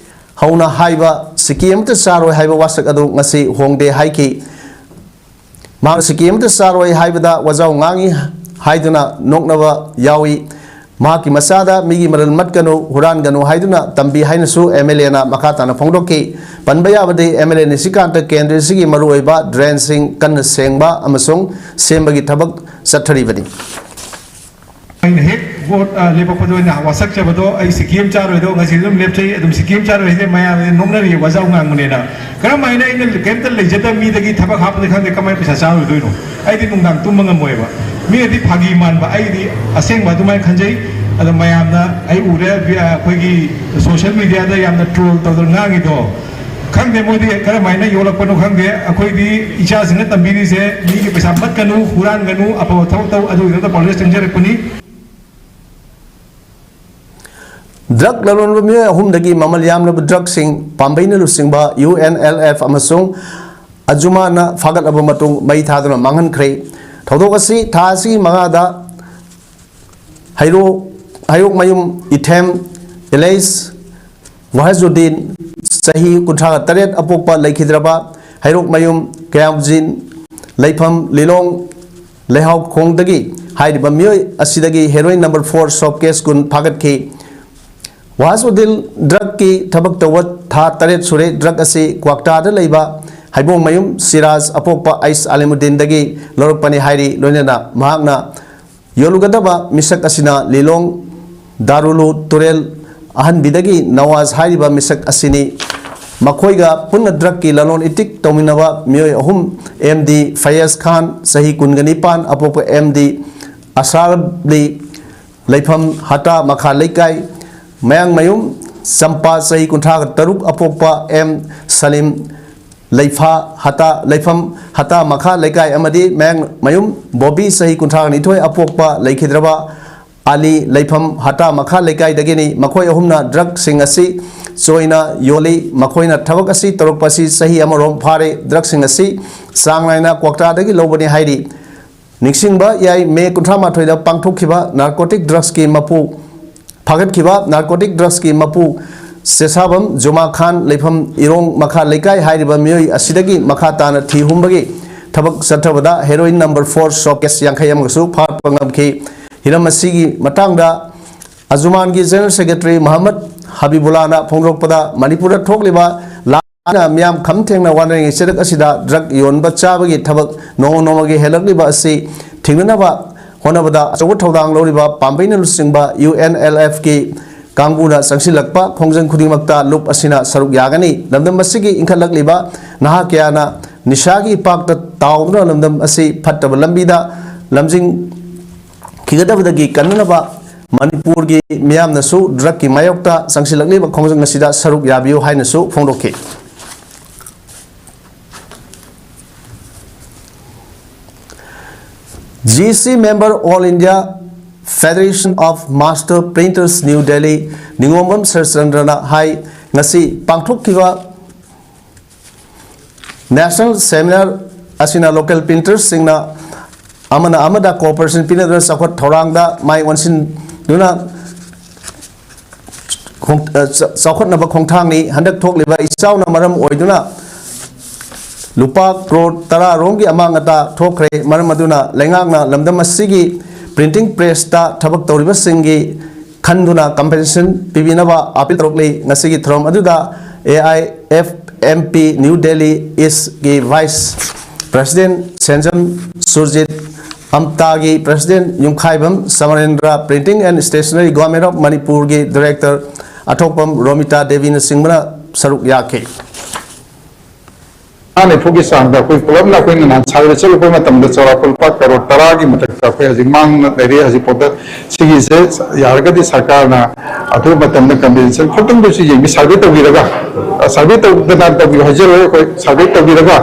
ꯍꯧꯅ ꯍꯥꯏꯕ ꯁꯤꯀꯤ ꯑꯃꯠꯇ ꯆꯥꯔꯣꯏ ꯍꯥꯏꯕ ꯋꯥꯁꯛ ꯑꯗꯨ ꯉꯁꯤ ꯍꯣꯡꯗꯦ ꯍꯥꯏꯈꯤ꯫ ꯃꯍꯥꯛ ꯁꯤꯀꯤ ꯑꯃꯠꯇ ꯆꯥꯔꯣꯏ ꯍꯥꯏꯕꯗ ꯋꯥꯖꯥꯎ ꯉꯥꯡꯏ ꯍꯥꯏꯗꯨꯅ ꯅꯣꯛꯅꯕ ꯌꯥꯎꯏ꯫ ꯃꯍꯥꯛꯀꯤ ꯃꯆꯥꯗ ꯃꯤꯒꯤ ꯃꯔꯜ ꯃꯠꯀꯅꯨ, ꯍꯨꯔꯥꯟꯒꯅꯨ ꯍꯥꯏꯗꯨꯅ ꯇꯝꯕꯤ ꯍꯥꯏꯅꯁꯨ ꯑꯦꯝ ꯑꯦꯜ ꯑꯦꯅ ꯃꯈꯥ ꯇꯥꯅ ꯐꯣꯡꯗꯣꯛꯈꯤ꯫ ꯄꯟꯕ ꯌꯥꯕꯗꯤ ꯑꯦꯝ ꯑꯦꯜ ꯑꯦ ꯅꯤꯁꯤꯀꯥꯟꯇ ꯀꯦꯟꯗ꯭ꯔꯁꯤꯒꯤ ꯃꯔꯨꯑꯣꯏꯕ ꯗ꯭ꯔꯦꯟꯁꯤꯡ ꯀꯟꯅ ꯁꯦꯡꯕ ꯑꯃꯁꯨꯡ ꯁꯦꯝꯕꯒꯤ ꯊꯕꯛ ꯆꯠꯊꯔꯤꯕꯅꯤ꯫ ꯑꯩꯅ ꯍꯦꯛ ꯚꯣꯠ ꯂꯦꯞꯄꯛꯄꯗ ꯑꯣꯏꯅ ꯋꯥꯁꯛꯆꯕꯗꯣ, ꯑꯩ ꯁꯤꯀꯤ ꯑꯃ ꯆꯥꯔꯣꯏꯗꯣ ꯉꯁꯤ ꯑꯗꯨꯝ ꯂꯦꯞꯆꯩ꯫ ꯑꯗꯨꯝ ꯁꯤꯀꯤ ꯑꯃ ꯆꯥꯔꯣꯏ ꯍꯥꯏꯁꯦ ꯃꯌꯥꯝꯅ ꯅꯣꯛꯅꯔꯤꯌꯦ, ꯋꯥꯖꯥꯎ ꯉꯥꯡꯕꯅꯦꯅ꯫ ꯀꯔꯝ ꯍꯥꯏꯅ ꯑꯩꯅ ꯀꯩꯝꯇ ꯂꯩꯖꯗꯕ ꯃꯤꯗꯒꯤ ꯊꯕꯛ ꯍꯥꯞꯄꯅꯤ ꯈꯪꯗꯦ, ꯀꯃꯥꯏꯅ ꯄꯩꯁꯥ ꯆꯥꯔꯣꯏꯗꯣꯏꯅꯣ? ꯑꯩꯗꯤ ꯅꯨꯡꯗꯥꯡ ꯇꯨꯝꯕ ꯉꯝꯃꯣꯏꯕ꯫ ꯃꯤꯅꯗꯤ ꯐꯥꯒꯤ ꯃꯥꯟꯕ, ꯑꯩꯗꯤ ꯑꯁꯦꯡꯕ ꯑꯗꯨꯃꯥꯏꯅ ꯈꯟꯖꯩ꯫ ꯑꯗꯣ ꯃꯌꯥꯝꯅ ꯑꯩ ꯎꯔꯦ, ꯑꯩꯈꯣꯏꯒꯤ ꯁꯣꯁꯤꯌꯦꯜ ꯃꯤꯗꯤꯌꯥꯗ ꯌꯥꯝꯅ ꯇ꯭ꯔꯣꯜ ꯇꯧꯗꯅ ꯉꯥꯡꯉꯤꯗꯣ꯫ ꯈꯪꯗꯦ ꯃꯣꯏꯗꯤ ꯀꯔꯝꯍꯥꯏꯅ ꯌꯣꯜꯂꯛꯄꯅꯣ ꯈꯪꯗꯦ꯫ ꯑꯩꯈꯣꯏꯗꯤ ꯏꯆꯥꯁꯤꯡꯅ ꯇꯝꯕꯤꯔꯤꯁꯦ ꯃꯤꯒꯤ ꯄꯩꯁꯥ ꯃꯠꯀꯅꯨ, ꯍꯨꯔꯥꯟꯒꯅꯨ, ꯑꯐꯕ ꯊꯕꯛ ꯇꯧ, ꯑꯗꯨꯒꯤꯗꯃꯛꯇ ꯄꯥꯎꯂꯦꯁ ꯆꯪꯖꯔꯛꯄꯅꯤ꯫ ꯗ꯭ꯔꯒ ꯂꯂꯣꯟꯕ ꯃꯤꯑꯣꯏ ꯑꯍꯨꯝꯗꯒꯤ ꯃꯃꯜ ꯌꯥꯝꯂꯕ ꯗ꯭ꯔꯒꯁꯤꯡ ꯄꯥꯝꯕꯩꯅ ꯂꯨꯆꯤꯡꯕ ꯌꯨ ꯑꯦꯟ ꯑꯦꯜ ꯑꯦꯐ ꯑꯃꯁꯨꯡ ꯑꯖꯨꯃꯥꯅ ꯐꯥꯒꯠꯂꯕ ꯃꯇꯨꯡ ꯃꯩ ꯊꯥꯗꯨꯅ ꯃꯥꯡꯍꯟꯈ꯭ꯔꯦ꯫ ꯊꯧꯗꯣꯛ ꯑꯁꯤ ꯊꯥ ꯑꯁꯤꯒꯤ ꯃꯉꯥꯗ ꯍꯩꯔꯣꯛ ꯍꯩꯔꯣꯛꯃꯌꯨꯝ ꯏꯊꯦꯝ ꯏꯂꯩꯁ ꯋꯥꯍꯖꯨꯗꯤꯟ, ꯆꯍꯤ ꯀꯨꯟꯊ꯭ꯔꯥ ꯇꯔꯦꯠ ꯑꯄꯣꯛꯄ, ꯂꯩꯈꯤꯗ꯭ꯔꯕ ꯍꯩꯔꯣꯛꯃꯌꯨꯝ ꯀꯌꯥꯝꯖꯤꯟ, ꯂꯩꯐꯝ ꯂꯤꯂꯣꯡ ꯂꯩꯍꯥꯎꯈꯣꯡꯗꯒꯤ ꯍꯥꯏꯔꯤꯕ ꯃꯤꯑꯣꯏ ꯑꯁꯤꯗꯒꯤ heroin number four soap case ꯀꯨꯟ ꯐꯥꯒꯠꯈꯤ꯫ ꯋꯥꯍꯖꯨꯗꯤꯟ ꯗ꯭ꯔꯒꯀꯤ ꯊꯕꯛ ꯇꯧꯕ ꯊꯥ ꯇꯔꯦꯠ ꯁꯨꯔꯦ꯫ ꯗ꯭ꯔꯒ ꯑꯁꯤ ꯀ꯭ꯋꯥꯛꯇꯥꯗ ꯂꯩꯕ ꯍꯩꯕꯣꯡꯃꯌꯨꯝ ꯁꯤꯔꯥꯖ ꯑꯄꯣꯛꯄ ꯑꯩꯁ ꯑꯂꯤꯃꯨꯗꯤꯟꯗꯒꯤ ꯂꯧꯔꯛꯄꯅꯤ ꯍꯥꯏꯔꯤ꯫ ꯂꯣꯏꯅꯅ ꯃꯍꯥꯛꯅ ꯌꯣꯜꯂꯨꯒꯗꯕ ꯃꯤꯁꯛ ꯑꯁꯤꯅ ꯂꯤꯂꯣꯡ ꯗꯥꯔꯨꯂꯨ ꯇꯨꯔꯦꯜ ꯑꯍꯟꯕꯤꯗꯒꯤ ꯅꯋꯥꯖ ꯍꯥꯏꯔꯤꯕ ꯃꯤꯁꯛ ꯑꯁꯤꯅꯤ꯫ ꯃꯈꯣꯏꯒ ꯄꯨꯟꯅ ꯗ꯭ꯔꯒꯀꯤ ꯂꯂꯣꯟ ꯏꯇꯤꯛ ꯇꯧꯃꯤꯟꯅꯕ ꯃꯤꯑꯣꯏ ꯑꯍꯨꯝ, ꯑꯦꯝ ꯗꯤ ꯐꯌꯦꯖ ꯈꯥꯟ, ꯆꯍꯤ ꯀꯨꯟꯒ ꯅꯤꯄꯥꯟ ꯑꯄꯣꯛꯄ, ꯑꯦꯝ ꯗꯤ ꯑꯁꯥꯔꯕꯂꯤ, ꯂꯩꯐꯝ ꯍꯇꯥ ꯃꯈꯥ ꯂꯩꯀꯥꯏ, ꯃꯌꯥꯡꯃꯌꯨꯝ ꯆꯝꯄꯥ, ꯆꯍꯤ ꯀꯨꯟꯊ꯭ꯔꯥꯒ ꯇꯔꯨꯛ ꯑꯄꯣꯛꯄ, ꯑꯦꯝ ꯁꯂꯤꯝ, ꯂꯩꯐꯥ ꯍꯇꯥ, ꯂꯩꯐꯝ ꯍꯇꯥ ꯃꯈꯥ ꯂꯩꯀꯥꯏ, ꯑꯃꯗꯤ ꯃꯌꯥꯡꯃꯌꯨꯝ ꯕꯣꯕꯤ, ꯆꯍꯤ ꯀꯨꯟꯊ꯭ꯔꯥꯒ ꯅꯤꯊꯣꯏ ꯑꯄꯣꯛꯄ, ꯂꯩꯈꯤꯗ꯭ꯔꯕ ꯑꯂꯤ, ꯂꯩꯐꯝ ꯍꯇꯥ ꯃꯈꯥ ꯂꯩꯀꯥꯏꯗꯒꯤꯅꯤ꯫ ꯃꯈꯣꯏ ꯑꯍꯨꯝꯅ ꯗ꯭ꯔꯒꯁꯤꯡ ꯑꯁꯤ ꯆꯣꯏꯅ ꯌꯣꯜꯂꯤ꯫ ꯃꯈꯣꯏꯅ ꯊꯕꯛ ꯑꯁꯤ ꯇꯧꯔꯛꯄꯁꯤ ꯆꯍꯤ ꯑꯃꯔꯣꯝ ꯐꯥꯔꯦ꯫ ꯗ꯭ꯔꯒꯁꯤꯡ ꯑꯁꯤ ꯆꯥꯡ ꯅꯥꯏꯅ ꯀ꯭ꯋꯥꯛꯇꯥꯗꯒꯤ ꯂꯧꯕꯅꯤ ꯍꯥꯏꯔꯤ꯫ ꯅꯤꯡꯁꯤꯡꯕ ꯌꯥꯏ, ꯃꯦ ꯀꯨꯟꯊ꯭ꯔꯥ ꯃꯥꯊꯣꯏꯗ ꯄꯥꯡꯊꯣꯛꯈꯤꯕ ꯅꯥꯔꯀꯣꯇꯤꯛ ꯗ꯭ꯔꯒꯁꯀꯤ ꯃꯄꯨ, ꯐꯥꯒꯠꯈꯤꯕ ꯅꯥꯔꯀꯣꯇꯤꯛ ꯗ꯭ꯔꯒꯁꯀꯤ ꯃꯄꯨ ꯁꯦꯁꯥꯕꯝ ꯖꯨꯃꯥ ꯈꯥꯟ ꯂꯩꯐꯝ ꯏꯔꯣꯡ ꯃꯈꯥ ꯂꯩꯀꯥꯏ ꯍꯥꯏꯔꯤꯕ ꯃꯤꯑꯣꯏ ꯑꯁꯤꯗꯒꯤ ꯃꯈꯥ ꯇꯥꯅ ꯊꯤ ꯍꯨꯝꯕꯒꯤ ꯊꯕꯛ ꯆꯠꯊꯕꯗ heroin number four showcase ꯌꯥꯡꯈꯩ ꯑꯃꯒꯁꯨ ꯐꯥꯔꯛꯄ ꯉꯝꯈꯤ꯫ ꯍꯤꯔꯝ ꯑꯁꯤꯒꯤ ꯃꯇꯥꯡꯗ ꯑꯖꯨꯃꯥꯟꯒꯤ General Secretary ꯃꯍꯃꯗ ꯍꯕꯤꯕꯨꯜꯂꯥꯅ ꯐꯣꯡꯗꯣꯔꯛꯄꯗ, ꯃꯅꯤꯄꯨꯔꯗ ꯊꯣꯛꯂꯤꯕ ꯂꯥꯟꯅ ꯃꯤꯌꯥꯝ ꯈꯝ ꯊꯦꯡꯅ ꯋꯥꯅꯔꯤꯉꯩ ꯆꯩꯔꯛ ꯑꯁꯤꯗ drug ꯌꯣꯟꯕ ꯆꯥꯕꯒꯤ ꯊꯕꯛ ꯅꯣꯡꯃ ꯅꯣꯡꯃꯒꯤ ꯍꯦꯜꯂꯛꯂꯤꯕ ꯑꯁꯤ ꯊꯤꯡꯅꯅꯕ ꯍꯣꯠꯅꯕꯗ ꯑꯆꯧꯕ ꯊꯧꯗꯥꯡ ꯂꯧꯔꯤꯕ ꯄꯥꯝꯕꯩꯅ ꯂꯨꯆꯤꯡꯕ UNLFꯀꯤ ꯀꯥꯡꯕꯨꯅ ꯆꯪꯁꯤꯜꯂꯛꯄ ꯈꯣꯡꯖꯪ ꯈꯨꯗꯤꯡꯃꯛꯇ ꯂꯨꯞ ꯑꯁꯤꯅ ꯁꯔꯨꯛ ꯌꯥꯒꯅꯤ꯫ ꯂꯝꯗꯝ ꯑꯁꯤꯒꯤ ꯏꯟꯈꯠꯂꯛꯂꯤꯕ ꯅꯍꯥ ꯀꯌꯥꯅ ꯅꯤꯁꯥꯒꯤ ꯏꯄꯥꯛꯇ ꯇꯥꯎꯗꯨꯅ ꯂꯝꯗꯝ ꯑꯁꯤ ꯐꯠꯇꯕ ꯂꯝꯕꯤꯗ ꯂꯝꯖꯤꯡꯈꯤꯒꯗꯕꯗꯒꯤ ꯀꯟꯅꯅꯕ ꯃꯅꯤꯄꯨꯔꯒꯤ ꯃꯤꯌꯥꯝꯅꯁꯨ drugꯀꯤ ꯃꯥꯌꯣꯛꯇ ꯆꯪꯁꯤꯜꯂꯛꯂꯤꯕ ꯈꯣꯡꯖꯪ ꯑꯁꯤꯗ ꯁꯔꯨꯛ ꯌꯥꯕꯤꯌꯨ ꯍꯥꯏꯅꯁꯨ ꯐꯣꯡꯗꯣꯛꯈꯤ꯫ GC member All India Federation of Master Printers New Delhi ꯅꯤꯉꯣꯝꯕꯝ ꯁꯔꯆꯟꯗ꯭ꯔꯅ ꯍꯥꯏ, ꯉꯁꯤ ꯄꯥꯡꯊꯣꯛꯈꯤꯕ National Seminar ꯑꯁꯤꯅ local printersꯁꯤꯡꯅ ꯑꯃꯅ ꯑꯃꯗ cooperation ꯄꯤꯅꯗꯨꯅ ꯆꯥꯎꯈꯠ ꯊꯧꯔꯥꯡꯗ ꯃꯥꯏ ꯑꯣꯟꯁꯤꯟꯗꯨꯅ ꯈꯣꯡ-, ꯑ, ꯆ-, ꯆꯥꯎꯈꯠꯅꯕ ꯈꯣꯡꯊꯥꯡꯅꯤ꯫ ꯍꯟꯗꯛ ꯊꯣꯛꯂꯤꯕ ꯏꯆꯥꯎꯅ ꯃꯔꯝ ꯑꯣꯏꯗꯨꯅ ꯂꯨꯄꯥ ꯀ꯭ꯔꯣꯔ ꯇꯔꯥ ꯔꯣꯝꯒꯤ ꯑꯃꯥꯡ ꯑꯇꯥ ꯊꯣꯛꯈ꯭ꯔꯦ꯫ ꯃꯔꯝ ꯑꯗꯨꯅ ꯂꯩꯉꯥꯛꯅ ꯂꯝꯗꯝ ꯑꯁꯤꯒꯤ printing pressꯇ ꯊꯕꯛ ꯇꯧꯔꯤꯕꯁꯤꯡꯒꯤ ꯈꯟꯗꯨꯅ compensation ꯄꯤꯕꯤꯅꯕ appeal ꯇꯧꯔꯛꯂꯤ꯫ ꯉꯁꯤꯒꯤ ꯊꯧꯔꯝ ꯑꯗꯨꯗ AIFMP New Delhi Eastꯀꯤ Vice President Senjam Surjit, ꯑꯝꯇꯥꯒꯤ President Yumkhaibam ꯁꯃꯔꯦꯟꯗ꯭ꯔ, Printing and Stationery Government of ꯃꯅꯤꯄꯨꯔꯒꯤ Director ꯑꯊꯣꯛꯄꯝ ꯔꯣꯃꯤꯇꯥ ꯗꯦꯕꯤꯅꯆꯤꯡꯕꯅ ꯁꯔꯨꯛ ꯌꯥꯈꯤ꯫ ꯂꯥ ꯅꯤꯐꯨꯒꯤ ꯆꯥꯡꯗ ꯑꯩꯈꯣꯏ ꯄꯨꯂꯞꯅ ꯑꯩꯈꯣꯏꯅ ꯅꯍꯥꯟ survey ꯆꯠꯂꯨꯕ ꯃꯇꯝꯗ ꯆꯥꯎꯔꯥꯛꯄ ꯂꯨꯄꯥ ꯀꯔꯣꯔ ꯇꯔꯥꯒꯤ ꯃꯊꯛꯇ ꯑꯩꯈꯣꯏ ꯍꯧꯖꯤꯛ ꯃꯥꯡꯅ ꯂꯩꯔꯦ꯫ ꯍꯧꯖꯤꯛꯐꯥꯎꯗ ꯁꯤꯒꯤꯁꯦ ꯌꯥꯔꯒꯗꯤ ꯁꯔꯀꯥꯔꯅ ꯑꯊꯨꯕ ꯃꯇꯝꯗ compensation ꯈꯛꯇꯪꯗꯁꯨ ꯌꯦꯡꯕꯤ-, survey ꯇꯧꯕꯤꯔꯒ, survey ꯇꯧꯗꯅ ꯇꯧꯕꯤꯌꯨ ꯍꯥꯏꯖꯔꯣꯏ, ꯑꯩꯈꯣꯏ survey ꯇꯧꯕꯤꯔꯒ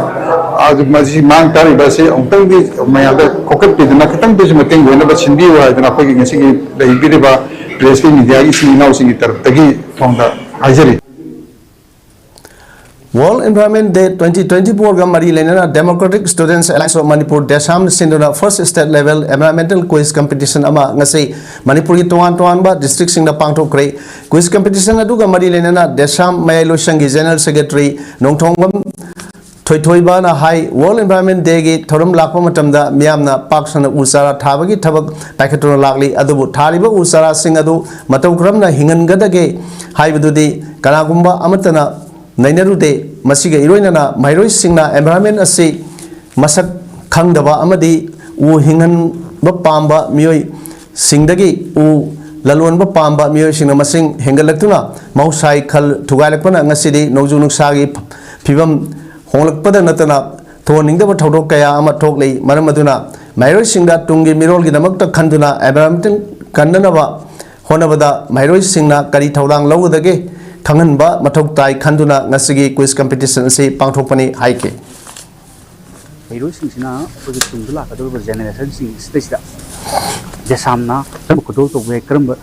ꯑꯗꯨ ꯃꯁꯤ ꯃꯥꯡ ꯇꯥꯔꯤꯕ ꯑꯁꯤ ꯑꯃꯨꯛꯇꯪꯗꯤ ꯃꯌꯥꯝꯗ ꯈꯣꯀꯠꯄꯤꯗꯅ ꯈꯤꯇꯪꯗꯁꯨ ꯃꯇꯦꯡ ꯑꯣꯏꯅꯕ ꯁꯤꯟꯕꯤꯌꯨ ꯍꯥꯏꯗꯅ ꯑꯩꯈꯣꯏꯒꯤ ꯉꯁꯤꯒꯤ ꯂꯩꯕꯤꯔꯤꯕ pressꯀꯤ mediaꯒꯤ ꯏꯆꯤꯟ ꯏꯅꯥꯎꯁꯤꯡꯒꯤ ꯇꯔꯞꯇꯒꯤ ꯁꯣꯝꯗ ꯍꯥꯏꯖꯔꯤ꯫ World Environment Day twenty twenty-four ꯒ ꯃꯔꯤ ꯂꯩꯅꯅ Democratic Students Alliance of Manipur, ꯗꯦꯁꯥꯝꯅ ꯁꯤꯟꯗꯨꯅ First State Level Environmental Quiz Competition ꯑꯃ ꯉꯁꯤ ꯃꯅꯤꯄꯨꯔꯒꯤ ꯇꯣꯉꯥꯟ ꯇꯣꯉꯥꯟꯕ district ꯁꯤꯡꯗ ꯄꯥꯡꯊꯣꯛꯈ꯭ꯔꯦ꯫ Quiz competition ꯑꯗꯨꯒ ꯃꯔꯤ ꯂꯩꯅꯅ ꯗꯦꯁꯥꯝ ꯃꯌꯥꯏ ꯂꯣꯏꯁꯪꯒꯤ General Secretary ꯅꯣꯡꯊꯣꯡꯕꯝ ꯊꯣꯏꯊꯣꯏꯕꯅ ꯍꯥꯏ, World Environment Day ꯒꯤ ꯊꯧꯔꯝ ꯂꯥꯛꯄ ꯃꯇꯝꯗ ꯃꯤꯌꯥꯝꯅ ꯄꯥꯛ ꯁꯟꯅ ꯎ ꯆꯥꯔꯥ ꯊꯥꯕꯒꯤ ꯊꯕꯛ ꯄꯥꯏꯈꯠꯇꯨꯅ ꯂꯥꯛꯂꯤ꯫ ꯑꯗꯨꯕꯨ ꯊꯥꯔꯤꯕ ꯎ ꯆꯥꯔꯥꯁꯤꯡ ꯑꯗꯨ ꯃꯇꯧ ꯀꯔꯝꯅ ꯍꯤꯡꯍꯟꯒꯗꯒꯦ ꯍꯥꯏꯕꯗꯨꯗꯤ ꯀꯅꯥꯒꯨꯝꯕ ꯑꯃꯠꯇꯅ ꯅꯩꯅꯔꯨꯗꯦ꯫ ꯃꯁꯤꯒ ꯏꯔꯣꯏꯅꯅ ꯃꯍꯩꯔꯣꯏꯁꯤꯡꯅ environment ꯑꯁꯤ ꯃꯁꯛ ꯈꯪꯗꯕ ꯑꯃꯗꯤ ꯎ ꯍꯤꯡꯍꯟꯕ ꯄꯥꯝꯕ ꯃꯤꯑꯣꯏꯁꯤꯡꯗꯒꯤ ꯎ ꯂꯂꯣꯟꯕ ꯄꯥꯝꯕ ꯃꯤꯑꯣꯏꯁꯤꯡꯅ ꯃꯁꯤꯡ ꯍꯦꯟꯒꯠꯂꯛꯇꯨꯅ ꯃꯍꯧꯁꯥꯒꯤ ꯈꯜ ꯊꯨꯒꯥꯏꯔꯛꯄꯅ ꯉꯁꯤꯗꯤ ꯅꯣꯡꯖꯨ ꯅꯨꯡꯁꯥꯒꯤ ꯐꯤꯕꯝ ꯍꯣꯡꯂꯛꯄꯗ ꯅꯠꯇꯅ ꯊꯣꯛꯍꯟꯅꯤꯡꯗꯕ ꯊꯧꯗꯣꯛ ꯀꯌꯥ ꯑꯃ ꯊꯣꯛꯂꯤ꯫ ꯃꯔꯝ ꯑꯗꯨꯅ ꯃꯍꯩꯔꯣꯏꯁꯤꯡꯗ ꯇꯨꯡꯒꯤ ꯃꯤꯔꯣꯜꯒꯤꯗꯃꯛꯇ ꯈꯟꯗꯨꯅ environment ꯀꯟꯅꯅꯕ ꯍꯣꯠꯅꯕꯗ ꯃꯍꯩꯔꯣꯏꯁꯤꯡꯅ ꯀꯔꯤ ꯊꯧꯗꯥꯡ ꯂꯧꯒꯗꯒꯦ ꯈꯪꯍꯟꯕ ꯃꯊꯧ ꯇꯥꯏ ꯈꯟꯗꯨꯅ ꯉꯁꯤꯒꯤ quiz competition ꯑꯁꯤ ꯄꯥꯡꯊꯣꯛꯄꯅꯤ ꯍꯥꯏꯈꯤ꯫ ꯃꯍꯩꯔꯣꯏꯁꯤꯡꯁꯤꯅ ꯑꯩꯈꯣꯏꯒꯤ ꯇꯨꯡꯗ ꯂꯥꯛꯀꯗꯧꯔꯤꯕ generationꯁꯤꯡ ꯁꯤꯗꯩꯁꯤꯗ ꯗꯦꯁꯥꯝꯅ ꯀꯔꯝꯕ ꯈꯨꯗꯣꯜ ꯇꯧꯕ ꯌꯥꯏ, ꯀꯔꯝꯕ,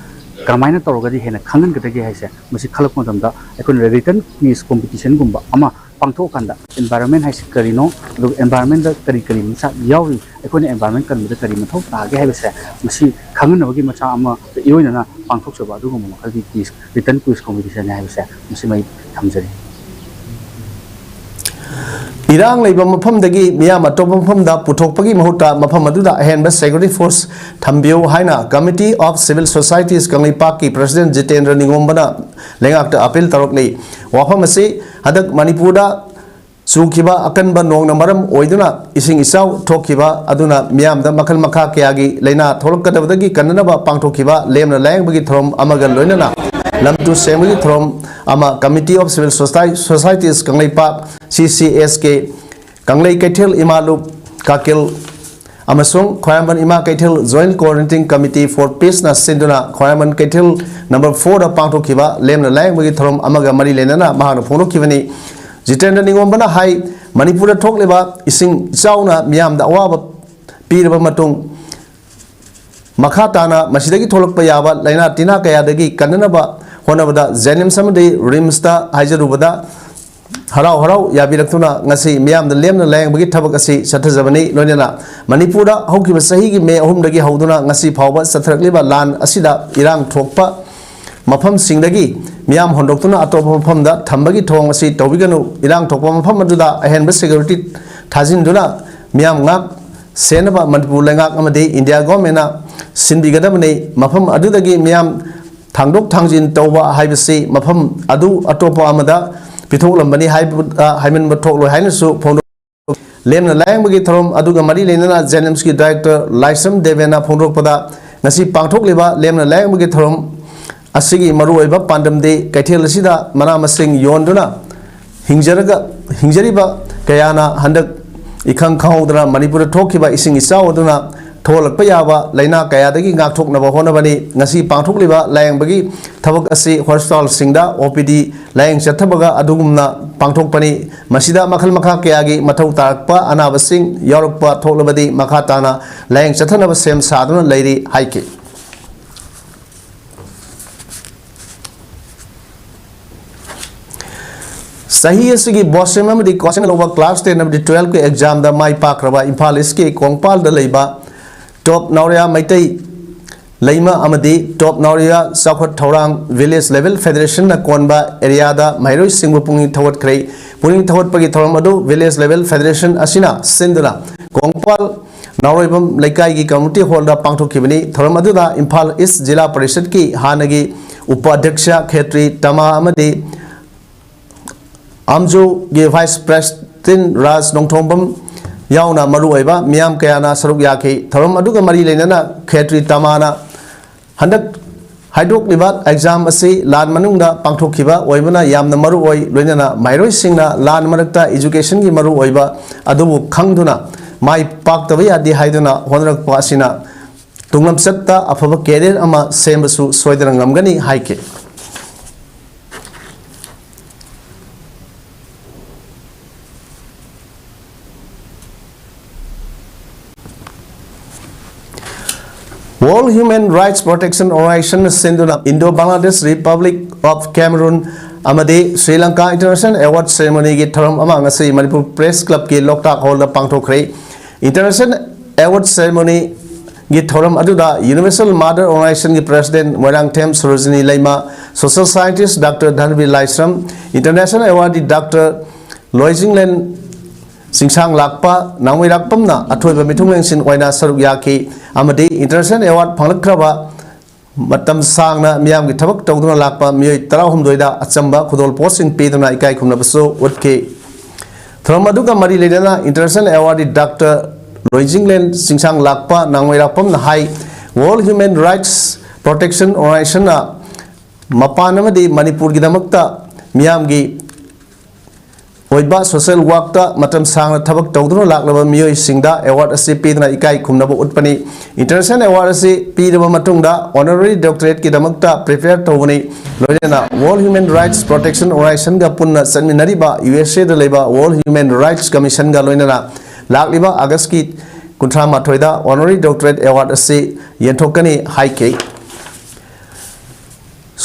ꯀꯔꯝꯍꯥꯏꯅ ꯇꯧꯔꯒꯗꯤ ꯍꯦꯟꯅ ꯈꯪꯍꯟꯒꯗꯒꯦ ꯍꯥꯏꯁꯦ ꯃꯁꯤ ꯈꯜꯂꯛꯄ ꯃꯇꯝꯗ ꯑꯩꯈꯣꯏꯅ written quiz competitionꯒꯨꯝꯕ ꯑꯃ ꯄꯥꯡꯊꯣꯛꯑꯀꯥꯟꯗ environment ꯍꯥꯏꯁꯤ ꯀꯔꯤꯅꯣ, ꯑꯗꯨꯒ environmentꯗ ꯀꯔꯤ ꯀꯔꯤ ꯃꯆꯥꯛ ꯌꯥꯎꯔꯤ, ꯑꯩꯈꯣꯏꯅ environment ꯀꯟꯕꯗ ꯀꯔꯤ ꯃꯊꯧ ꯇꯥꯒꯦ ꯍꯥꯏꯕꯁꯦ ꯃꯁꯤ ꯈꯪꯍꯟꯅꯕꯒꯤ ꯃꯆꯥꯛ ꯑꯃ ꯏꯔꯣꯏꯅꯅ ꯄꯥꯡꯊꯣꯛꯆꯕ ꯑꯗꯨꯒꯨꯝꯕ ꯃꯈꯜꯒꯤ quiz, written quiz competitionꯅꯤ ꯍꯥꯏꯕꯁꯦ ꯃꯁꯤꯃ ꯑꯩ ꯊꯝꯖꯔꯤ꯫ ꯏꯔꯥꯡ ꯂꯩꯕ ꯃꯐꯝꯗꯒꯤ ꯃꯤꯌꯥꯝ ꯑꯇꯣꯞꯄ ꯃꯐꯝꯗ ꯄꯨꯊꯣꯛꯄꯒꯤ ꯃꯍꯨꯠꯇ ꯃꯐꯝ ꯑꯗꯨꯗ ꯑꯍꯦꯟꯕ security force ꯊꯝꯕꯤꯌꯨ ꯍꯥꯏꯅ Committee of Civil Societies ꯀꯪꯂꯩꯄꯥꯛꯀꯤ President ꯖꯤꯇꯦꯟꯗ꯭ꯔ ꯅꯤꯉꯣꯝꯕꯅ ꯂꯩꯉꯥꯛꯇ appeal ꯇꯧꯔꯛꯂꯤ꯫ ꯋꯥꯐꯝ ꯑꯁꯤ ꯍꯟꯗꯛ ꯃꯅꯤꯄꯨꯔꯗ ꯆꯨꯈꯤꯕ ꯑꯀꯟꯕ ꯅꯣꯡꯅ ꯃꯔꯝ ꯑꯣꯏꯗꯨꯅ ꯏꯁꯤꯡ ꯏꯆꯥꯎ ꯊꯣꯛꯈꯤꯕ ꯑꯗꯨꯅ ꯃꯤꯌꯥꯝꯗ ꯃꯈꯜ ꯃꯈꯥ ꯀꯌꯥꯒꯤ ꯂꯥꯏꯅꯥ ꯊꯣꯛꯂꯛꯀꯗꯕꯗꯒꯤ ꯀꯟꯅꯅꯕ ꯄꯥꯡꯊꯣꯛꯈꯤꯕ ꯂꯦꯝꯅ ꯂꯥꯏꯌꯦꯡꯕꯒꯤ ꯊꯧꯔꯝ ꯑꯃꯒ ꯂꯣꯏꯅꯅ ꯂꯝ ꯇꯨ ꯁꯦꯡꯕꯒꯤ ꯊꯧꯔꯝ ꯑꯃ Committee of Civil Society, Societies Kangleipak, C C S K, ꯀꯪꯂꯩ ꯀꯩꯊꯦꯜ ꯏꯃꯥ ꯂꯨꯞ ꯀꯥꯀꯤꯜ ꯑꯃꯁꯨꯡ ꯈ꯭ꯋꯥꯏꯔꯝꯕꯟ ꯏꯃꯥ ꯀꯩꯊꯦꯜ Joint Coordinating Committee for Peaceꯅ ꯁꯤꯟꯗꯨꯅ ꯈ꯭ꯋꯥꯏꯔꯝꯕꯟ ꯀꯩꯊꯦꯜ number fourꯗ ꯄꯥꯡꯊꯣꯛꯈꯤꯕ ꯂꯦꯝꯅ ꯂꯥꯏꯌꯦꯡꯕꯒꯤ ꯊꯧꯔꯝ ꯑꯃꯒ ꯃꯔꯤ ꯂꯩꯅꯅ ꯃꯍꯥꯛꯅ ꯐꯣꯡꯗꯣꯛꯈꯤꯕꯅꯤ꯫ ꯖꯤꯇꯦꯟꯗ꯭ꯔ ꯅꯤꯉꯣꯝꯕꯅ ꯍꯥꯏ, ꯃꯅꯤꯄꯨꯔꯗ ꯊꯣꯛꯂꯤꯕ ꯏꯁꯤꯡ ꯏꯆꯥꯎꯅ ꯃꯤꯌꯥꯝꯗ ꯑꯋꯥꯕ ꯄꯤꯔꯕ ꯃꯇꯨꯡ, ꯃꯈꯥ ꯇꯥꯅ ꯃꯁꯤꯗꯒꯤ ꯊꯣꯛꯂꯛꯄ ꯌꯥꯕ ꯂꯥꯏꯅꯥ ꯇꯤꯟꯅꯥ ꯀꯌꯥꯗꯒꯤ ꯀꯟꯅꯅꯕ ꯍꯣꯠꯅꯕꯗ JNIMS ꯑꯃꯗꯤ RIMSꯇ ꯍꯥꯏꯖꯔꯨꯕꯗ ꯍꯔꯥꯎ ꯍꯔꯥꯎ ꯌꯥꯕꯤꯔꯛꯇꯨꯅ ꯉꯁꯤ ꯃꯤꯌꯥꯝꯗ ꯂꯦꯝꯅ ꯂꯥꯌꯦꯡꯕꯒꯤ ꯊꯕꯛ ꯑꯁꯤ ꯆꯠꯊꯖꯕꯅꯤ꯫ ꯂꯣꯏꯅꯅ ꯃꯅꯤꯄꯨꯔꯗ ꯍꯧꯈꯤꯕ ꯆꯍꯤꯒꯤ ꯃꯦ ꯑꯍꯨꯝꯗꯒꯤ ꯍꯧꯗꯨꯅ ꯉꯁꯤ ꯐꯥꯎꯕ ꯆꯠꯊꯔꯛꯂꯤꯕ ꯂꯥꯟ ꯑꯁꯤꯗ ꯏꯔꯥꯡ ꯊꯣꯛꯄ ꯃꯐꯝꯁꯤꯡꯗꯒꯤ ꯃꯤꯌꯥꯝ ꯍꯣꯟꯗꯣꯛꯇꯨꯅ ꯑꯇꯣꯞꯄ ꯃꯐꯝꯗ ꯊꯝꯕꯒꯤ ꯊꯧꯑꯣꯡ ꯑꯁꯤ ꯇꯧꯕꯤꯒꯅꯨ꯫ ꯏꯔꯥꯡ ꯊꯣꯛꯄ ꯃꯐꯝ ꯑꯗꯨꯗ ꯑꯍꯦꯟꯕ ꯁꯦꯀ꯭ꯌꯨꯔꯤꯇꯤ ꯊꯥꯖꯤꯟꯗꯨꯅ ꯃꯤꯌꯥꯝ ꯉꯥꯛ ꯁꯦꯟꯅꯕ ꯃꯅꯤꯄꯨꯔ ꯂꯩꯉꯥꯛ ꯑꯃꯗꯤ ꯏꯟꯗꯤꯌꯥ ꯒꯣꯔꯃꯦꯟꯅ ꯁꯤꯟꯕꯤꯒꯗꯕꯅꯤ꯫ ꯃꯐꯝ ꯑꯗꯨꯗꯒꯤ ꯃꯤꯌꯥꯝ ꯊꯥꯡꯗꯣꯛ ꯊꯥꯡꯖꯤꯟ ꯇꯧꯕ ꯍꯥꯏꯕꯁꯤ ꯃꯐꯝ ꯑꯗꯨ ꯑꯇꯣꯞꯄ ꯑꯃꯗ ꯄꯤꯊꯣꯛꯂꯝꯕꯅꯤ ꯍꯥꯏꯕ, ꯍꯥꯏꯃꯟꯕ ꯊꯣꯛꯂꯣꯏ ꯍꯥꯏꯅꯁꯨ ꯐꯣꯡꯗꯣꯛ꯫ ꯂꯦꯝꯅ ꯂꯥꯌꯦꯡꯕꯒꯤ ꯊꯧꯔꯝ ꯑꯗꯨꯒ ꯃꯔꯤ ꯂꯩꯅꯅ ꯖꯦꯅꯤꯝꯁꯀꯤ ꯗꯥꯏꯔꯦꯛꯇꯔ ꯂꯥꯏꯁ꯭ꯔꯝ ꯗꯦꯕꯦꯅ ꯐꯣꯡꯗꯣꯛꯄꯗ, ꯉꯁꯤ ꯄꯥꯡꯊꯣꯛꯂꯤꯕ ꯂꯦꯝꯅ ꯂꯥꯌꯦꯡꯕꯒꯤ ꯊꯧꯔꯝ ꯑꯁꯤꯒꯤ ꯃꯔꯨꯑꯣꯏꯕ ꯄꯥꯟꯗꯝꯗꯤ ꯀꯩꯊꯦꯜ ꯑꯁꯤꯗ ꯃꯅꯥ ꯃꯁꯤꯡ ꯌꯣꯟꯗꯨꯅ ꯍꯤꯡꯖꯔꯒ, ꯍꯤꯡꯖꯔꯤꯕ ꯀꯌꯥꯅ ꯍꯟꯗꯛ ꯏꯈꯪ ꯈꯪꯍꯧꯗꯅ ꯃꯅꯤꯄꯨꯔꯗ ꯊꯣꯛꯈꯤꯕ ꯏꯁꯤꯡ ꯏꯆꯥꯎ ꯑꯗꯨꯅ ꯊꯣꯛꯍꯜꯂꯛꯄ ꯌꯥꯕ ꯂꯥꯏꯅꯥ ꯀꯌꯥꯗꯒꯤ ꯉꯥꯛꯊꯣꯛꯅꯕ ꯍꯣꯠꯅꯕꯅꯤ꯫ ꯉꯁꯤ ꯄꯥꯡꯊꯣꯛꯂꯤꯕ ꯂꯥꯌꯦꯡꯕꯒꯤ ꯊꯕꯛ ꯑꯁꯤ ꯍꯣꯁꯄꯤꯇꯥꯜꯁꯤꯡꯗ ꯑꯣ ꯄꯤ ꯗꯤ ꯂꯥꯌꯦꯡ ꯆꯠꯊꯕꯒ ꯑꯗꯨꯒꯨꯝꯅ ꯄꯥꯡꯊꯣꯛꯄꯅꯤ꯫ ꯃꯁꯤꯗ ꯃꯈꯜ ꯃꯈꯥ ꯀꯌꯥꯒꯤ ꯃꯊꯧ ꯇꯥꯔꯛꯄ ꯑꯅꯥꯕꯁꯤꯡ ꯌꯥꯎꯔꯛꯄ ꯊꯣꯛꯂꯕꯗꯤ ꯃꯈꯥ ꯇꯥꯅ ꯂꯥꯌꯦꯡ ꯆꯠꯊꯅꯕ ꯁꯦꯝ ꯁꯥꯗꯨꯅ ꯂꯩꯔꯤ ꯍꯥꯏꯈꯤ꯫ ꯆꯍꯤ ꯑꯁꯤꯒꯤ ꯕꯣꯁꯦꯝ ꯑꯃꯗꯤ ꯀꯣꯆꯤꯡ ꯂꯧꯕ ꯀ꯭ꯂꯥꯁ ꯇꯦꯟ ꯑꯃꯗꯤ ꯇꯨꯋꯦꯜꯐꯀꯤ ꯑꯦꯛꯖꯥꯝꯗ ꯃꯥꯏ ꯄꯥꯛꯈ꯭ꯔꯕ ꯏꯝꯐꯥꯜ ꯏꯁꯀꯤ ꯀꯣꯡꯄꯥꯜꯗ ꯂꯩꯕ ꯇꯣꯞ ꯅꯥꯎꯔꯤꯌꯥ ꯃꯩꯇꯩ ꯂꯩꯃ ꯑꯃꯗꯤ ꯇꯣꯞ ꯅꯥꯎꯔꯤꯌꯥ ꯆꯥꯎꯈꯠ ꯊꯧꯔꯥꯡ ꯚꯤꯂꯦꯖ ꯂꯦꯚꯦꯜ ꯐꯦꯗꯔꯦꯁꯟꯅ ꯀꯣꯟꯕ ꯑꯦꯔꯤꯌꯥꯗ ꯃꯍꯩꯔꯣꯏꯁꯤꯡꯕꯨ ꯄꯨꯛꯅꯤꯡ ꯊꯧꯒꯠꯈ꯭ꯔꯦ꯫ ꯄꯨꯛꯅꯤꯡ ꯊꯧꯒꯠꯄꯒꯤ ꯊꯧꯔꯝ ꯑꯗꯨ ꯚꯤꯂꯦꯖ ꯂꯦꯚꯦꯜ ꯐꯦꯗꯔꯦꯁꯟ ꯑꯁꯤꯅ ꯁꯤꯟꯗꯨꯅ ꯀꯣꯡꯄꯥꯜ ꯅꯥꯎꯔꯣꯏꯕꯝ ꯂꯩꯀꯥꯏꯒꯤ ꯀꯝꯃ꯭ꯌꯨꯅꯤꯇꯤ ꯍꯣꯜꯗ ꯄꯥꯡꯊꯣꯛꯈꯤꯕꯅꯤ꯫ ꯊꯧꯔꯝ ꯑꯗꯨꯗ ꯏꯝꯐꯥꯜ ꯏꯁ ꯖꯤꯂꯥ ꯄꯔꯤꯁꯠꯀꯤ ꯍꯥꯟꯅꯒꯤ ꯎꯄꯥꯙ꯭ꯌꯛꯁ ꯈꯦꯇ꯭ꯔꯤ ꯇꯃꯥ ꯑꯃꯗꯤ ꯑꯝꯖꯨꯒꯤ ꯚꯥꯏꯁ ꯄ꯭ꯔꯦꯁꯤꯗꯦꯟꯠ ꯔꯥꯖ ꯅꯣꯡꯊꯣꯡꯕꯝ ꯌꯥꯎꯅ ꯃꯔꯨꯑꯣꯏꯕ ꯃꯤꯌꯥꯝ ꯀꯌꯥꯅ ꯁꯔꯨꯛ ꯌꯥꯈꯤ꯫ ꯊꯧꯔꯝ ꯑꯗꯨꯒ ꯃꯔꯤ ꯂꯩꯅꯅ ꯈꯦꯇ꯭ꯔꯤ ꯇꯃꯥꯅ ꯍꯟꯗꯛ ꯍꯥꯏꯗꯣꯛꯂꯤꯕ ꯑꯦꯛꯖꯥꯝ ꯑꯁꯤ ꯂꯥꯟ ꯃꯅꯨꯡꯗ ꯄꯥꯡꯊꯣꯛꯈꯤꯕ ꯑꯣꯏꯕꯅ ꯌꯥꯝꯅ ꯃꯔꯨ ꯑꯣꯏ, ꯂꯣꯏꯅꯅ ꯃꯍꯩꯔꯣꯏꯁꯤꯡꯅ ꯂꯥꯟ ꯃꯔꯛꯇ ꯏꯖꯨꯀꯦꯁꯟꯒꯤ ꯃꯔꯨ ꯑꯣꯏꯕ ꯑꯗꯨꯕꯨ ꯈꯪꯗꯨꯅ ꯃꯥꯏ ꯄꯥꯛꯇꯕ ꯌꯥꯗꯦ ꯍꯥꯏꯗꯨꯅ ꯍꯣꯠꯅꯔꯛꯄ ꯑꯁꯤꯅ ꯇꯨꯡꯂꯝꯆꯠꯇ ꯑꯐꯕ ꯀꯦꯔꯤꯌꯔ ꯑꯃ ꯁꯦꯝꯕꯁꯨ ꯁꯣꯏꯗꯅ ꯉꯝꯒꯅꯤ ꯍꯥꯏꯈꯤ꯫ World Human Rights Protection Organization ꯁꯤꯟꯗꯨꯅ Indo Bangladesh Republic of Cameroon ꯑꯃꯗꯤ ꯁ꯭ꯔꯤ ꯂꯪꯀꯥ ꯏꯟꯇꯔꯅꯦꯁꯅꯦꯜ ꯑꯦꯋꯥꯔꯗ ꯁꯦꯔꯦꯃꯣꯅꯤꯒꯤ ꯊꯧꯔꯝ ꯑꯃ ꯉꯁꯤ ꯃꯅꯤꯄꯨꯔ ꯄ꯭ꯔꯦꯁ ꯀ꯭ꯂꯕꯀꯤ ꯂꯣꯛꯇꯥꯛ ꯍꯣꯜꯗ ꯄꯥꯡꯊꯣꯛꯈ꯭ꯔꯦ꯫ ꯏꯟꯇꯔꯅꯦꯁꯅꯦꯜ ꯑꯦꯋꯥꯔꯗ ꯁꯦꯔꯦꯃꯣꯅꯤꯒꯤ ꯊꯧꯔꯝ ꯑꯗꯨꯗ ꯌꯨꯅꯤꯚꯔꯁꯦꯜ ꯃꯥꯗꯔ ꯑꯣꯔꯒꯅꯥꯏꯖꯦꯁꯟꯒꯤ president Moirangthem Sorojini Leima, social scientist doctor Dhanbir Laishram, international ꯑꯦꯋꯥꯔꯗꯤ ꯗꯥꯛꯇꯔ ꯂꯣꯏꯖꯤꯡꯂꯦꯟ ꯆꯤꯡꯁꯥꯡ ꯂꯥꯛꯄ ꯅꯥꯡꯃꯩꯔꯥꯛꯄꯝꯅ ꯑꯊꯣꯏꯕ ꯃꯤꯊꯨꯡꯂꯦꯟꯁꯤꯡ ꯑꯣꯏꯅ ꯁꯔꯨꯛ ꯌꯥꯈꯤ ꯑꯃꯗꯤ ꯏꯟꯇꯔꯅꯦꯁꯅꯦꯜ ꯑꯦꯋꯥꯔꯗ ꯐꯪꯂꯛꯈ꯭ꯔꯕ ꯃꯇꯝ ꯁꯥꯡꯅ ꯃꯤꯌꯥꯝꯒꯤ ꯊꯕꯛ ꯇꯧꯗꯨꯅ ꯂꯥꯛꯄ ꯃꯤꯑꯣꯏ ꯇꯔꯥꯍꯨꯝꯗꯣꯏꯗ ꯑꯆꯝꯕ ꯈꯨꯗꯣꯜ ꯄꯣꯠꯁꯤꯡ ꯄꯤꯗꯨꯅ ꯏꯀꯥꯏ ꯈꯨꯝꯅꯕꯁꯨ ꯎꯠꯈꯤ꯫ ꯊꯧꯔꯝ ꯑꯗꯨꯒ ꯃꯔꯤ ꯂꯩꯅꯅ ꯏꯟꯇꯔꯅꯦꯁꯅꯦꯜ ꯑꯦꯋꯥꯔꯗꯤ ꯗꯥꯛꯇꯔ ꯂꯣꯏꯖꯤꯡꯂꯦꯟ ꯆꯤꯡꯁꯥꯡ ꯂꯥꯛꯄ ꯅꯥꯡꯃꯩꯔꯥꯛꯄꯝꯅ ꯍꯥꯏ, ꯋꯥꯔꯜꯗ ꯍ꯭ꯌꯨꯃꯦꯟ ꯔꯥꯏꯠꯁ ꯄ꯭ꯔꯣꯇꯦꯛꯁꯟ ꯑꯣꯔꯒꯅꯥꯏꯖꯦꯁꯟꯅ ꯃꯄꯥꯟ ꯑꯃꯗꯤ ꯃꯅꯤꯄꯨꯔꯒꯤꯗꯃꯛꯇ ꯃꯤꯌꯥꯝꯒꯤ ꯑꯣꯏꯕ ꯁꯣꯁꯤꯌꯦꯜ ꯋꯥꯔꯛꯇ ꯃꯇꯝ ꯁꯥꯡꯅ ꯊꯕꯛ ꯇꯧꯗꯨꯅ ꯂꯥꯛꯂꯕ ꯃꯤꯑꯣꯏꯁꯤꯡꯗ ꯑꯦꯋꯥꯔꯗ ꯑꯁꯤ ꯄꯤꯗꯨꯅ ꯏꯀꯥꯏ ꯈꯨꯝꯅꯕ ꯎꯠꯄꯅꯤ꯫ ꯏꯟꯇꯔꯅꯦꯁꯅꯦꯜ ꯑꯦꯋꯥꯔꯗ ꯑꯁꯤ ꯄꯤꯔꯕ ꯃꯇꯨꯡꯗ ꯑꯣꯅꯔꯦꯔꯤ ꯗꯣꯛꯇꯔꯦꯠꯀꯤꯗꯃꯛꯇ ꯄ꯭ꯔꯤꯄꯦꯌꯔ ꯇꯧꯕꯅꯤ꯫ ꯂꯣꯏꯅꯅ ꯋꯥꯔꯜꯗ ꯍ꯭ꯌꯨꯃꯦꯟ ꯔꯥꯏꯠꯁ ꯄ꯭ꯔꯣꯇꯦꯛꯁꯟ ꯑꯣꯔꯒꯅꯥꯏꯖꯦꯁꯟꯒ ꯄꯨꯟꯅ ꯆꯠꯃꯤꯟꯅꯔꯤꯕ ꯌꯨ ꯑꯦꯁ ꯑꯦꯗ ꯂꯩꯕ ꯋꯥꯔꯜꯗ ꯍ꯭ꯌꯨꯃꯦꯟ ꯔꯥꯏꯠꯁ ꯀꯃꯤꯁꯟꯒ ꯂꯣꯏꯅꯅ ꯂꯥꯛꯂꯤꯕ ꯑꯥꯒꯁꯀꯤ ꯀꯨꯟꯊ꯭ꯔꯥ ꯃꯥꯊꯣꯏꯗ ꯑꯣꯅꯔꯦꯔꯤ ꯗꯣꯛꯇꯔꯦꯠ ꯑꯦꯋꯥꯔꯗ ꯑꯁꯤ ꯌꯦꯟꯊꯣꯛꯀꯅꯤ ꯍꯥꯏꯈꯤ꯫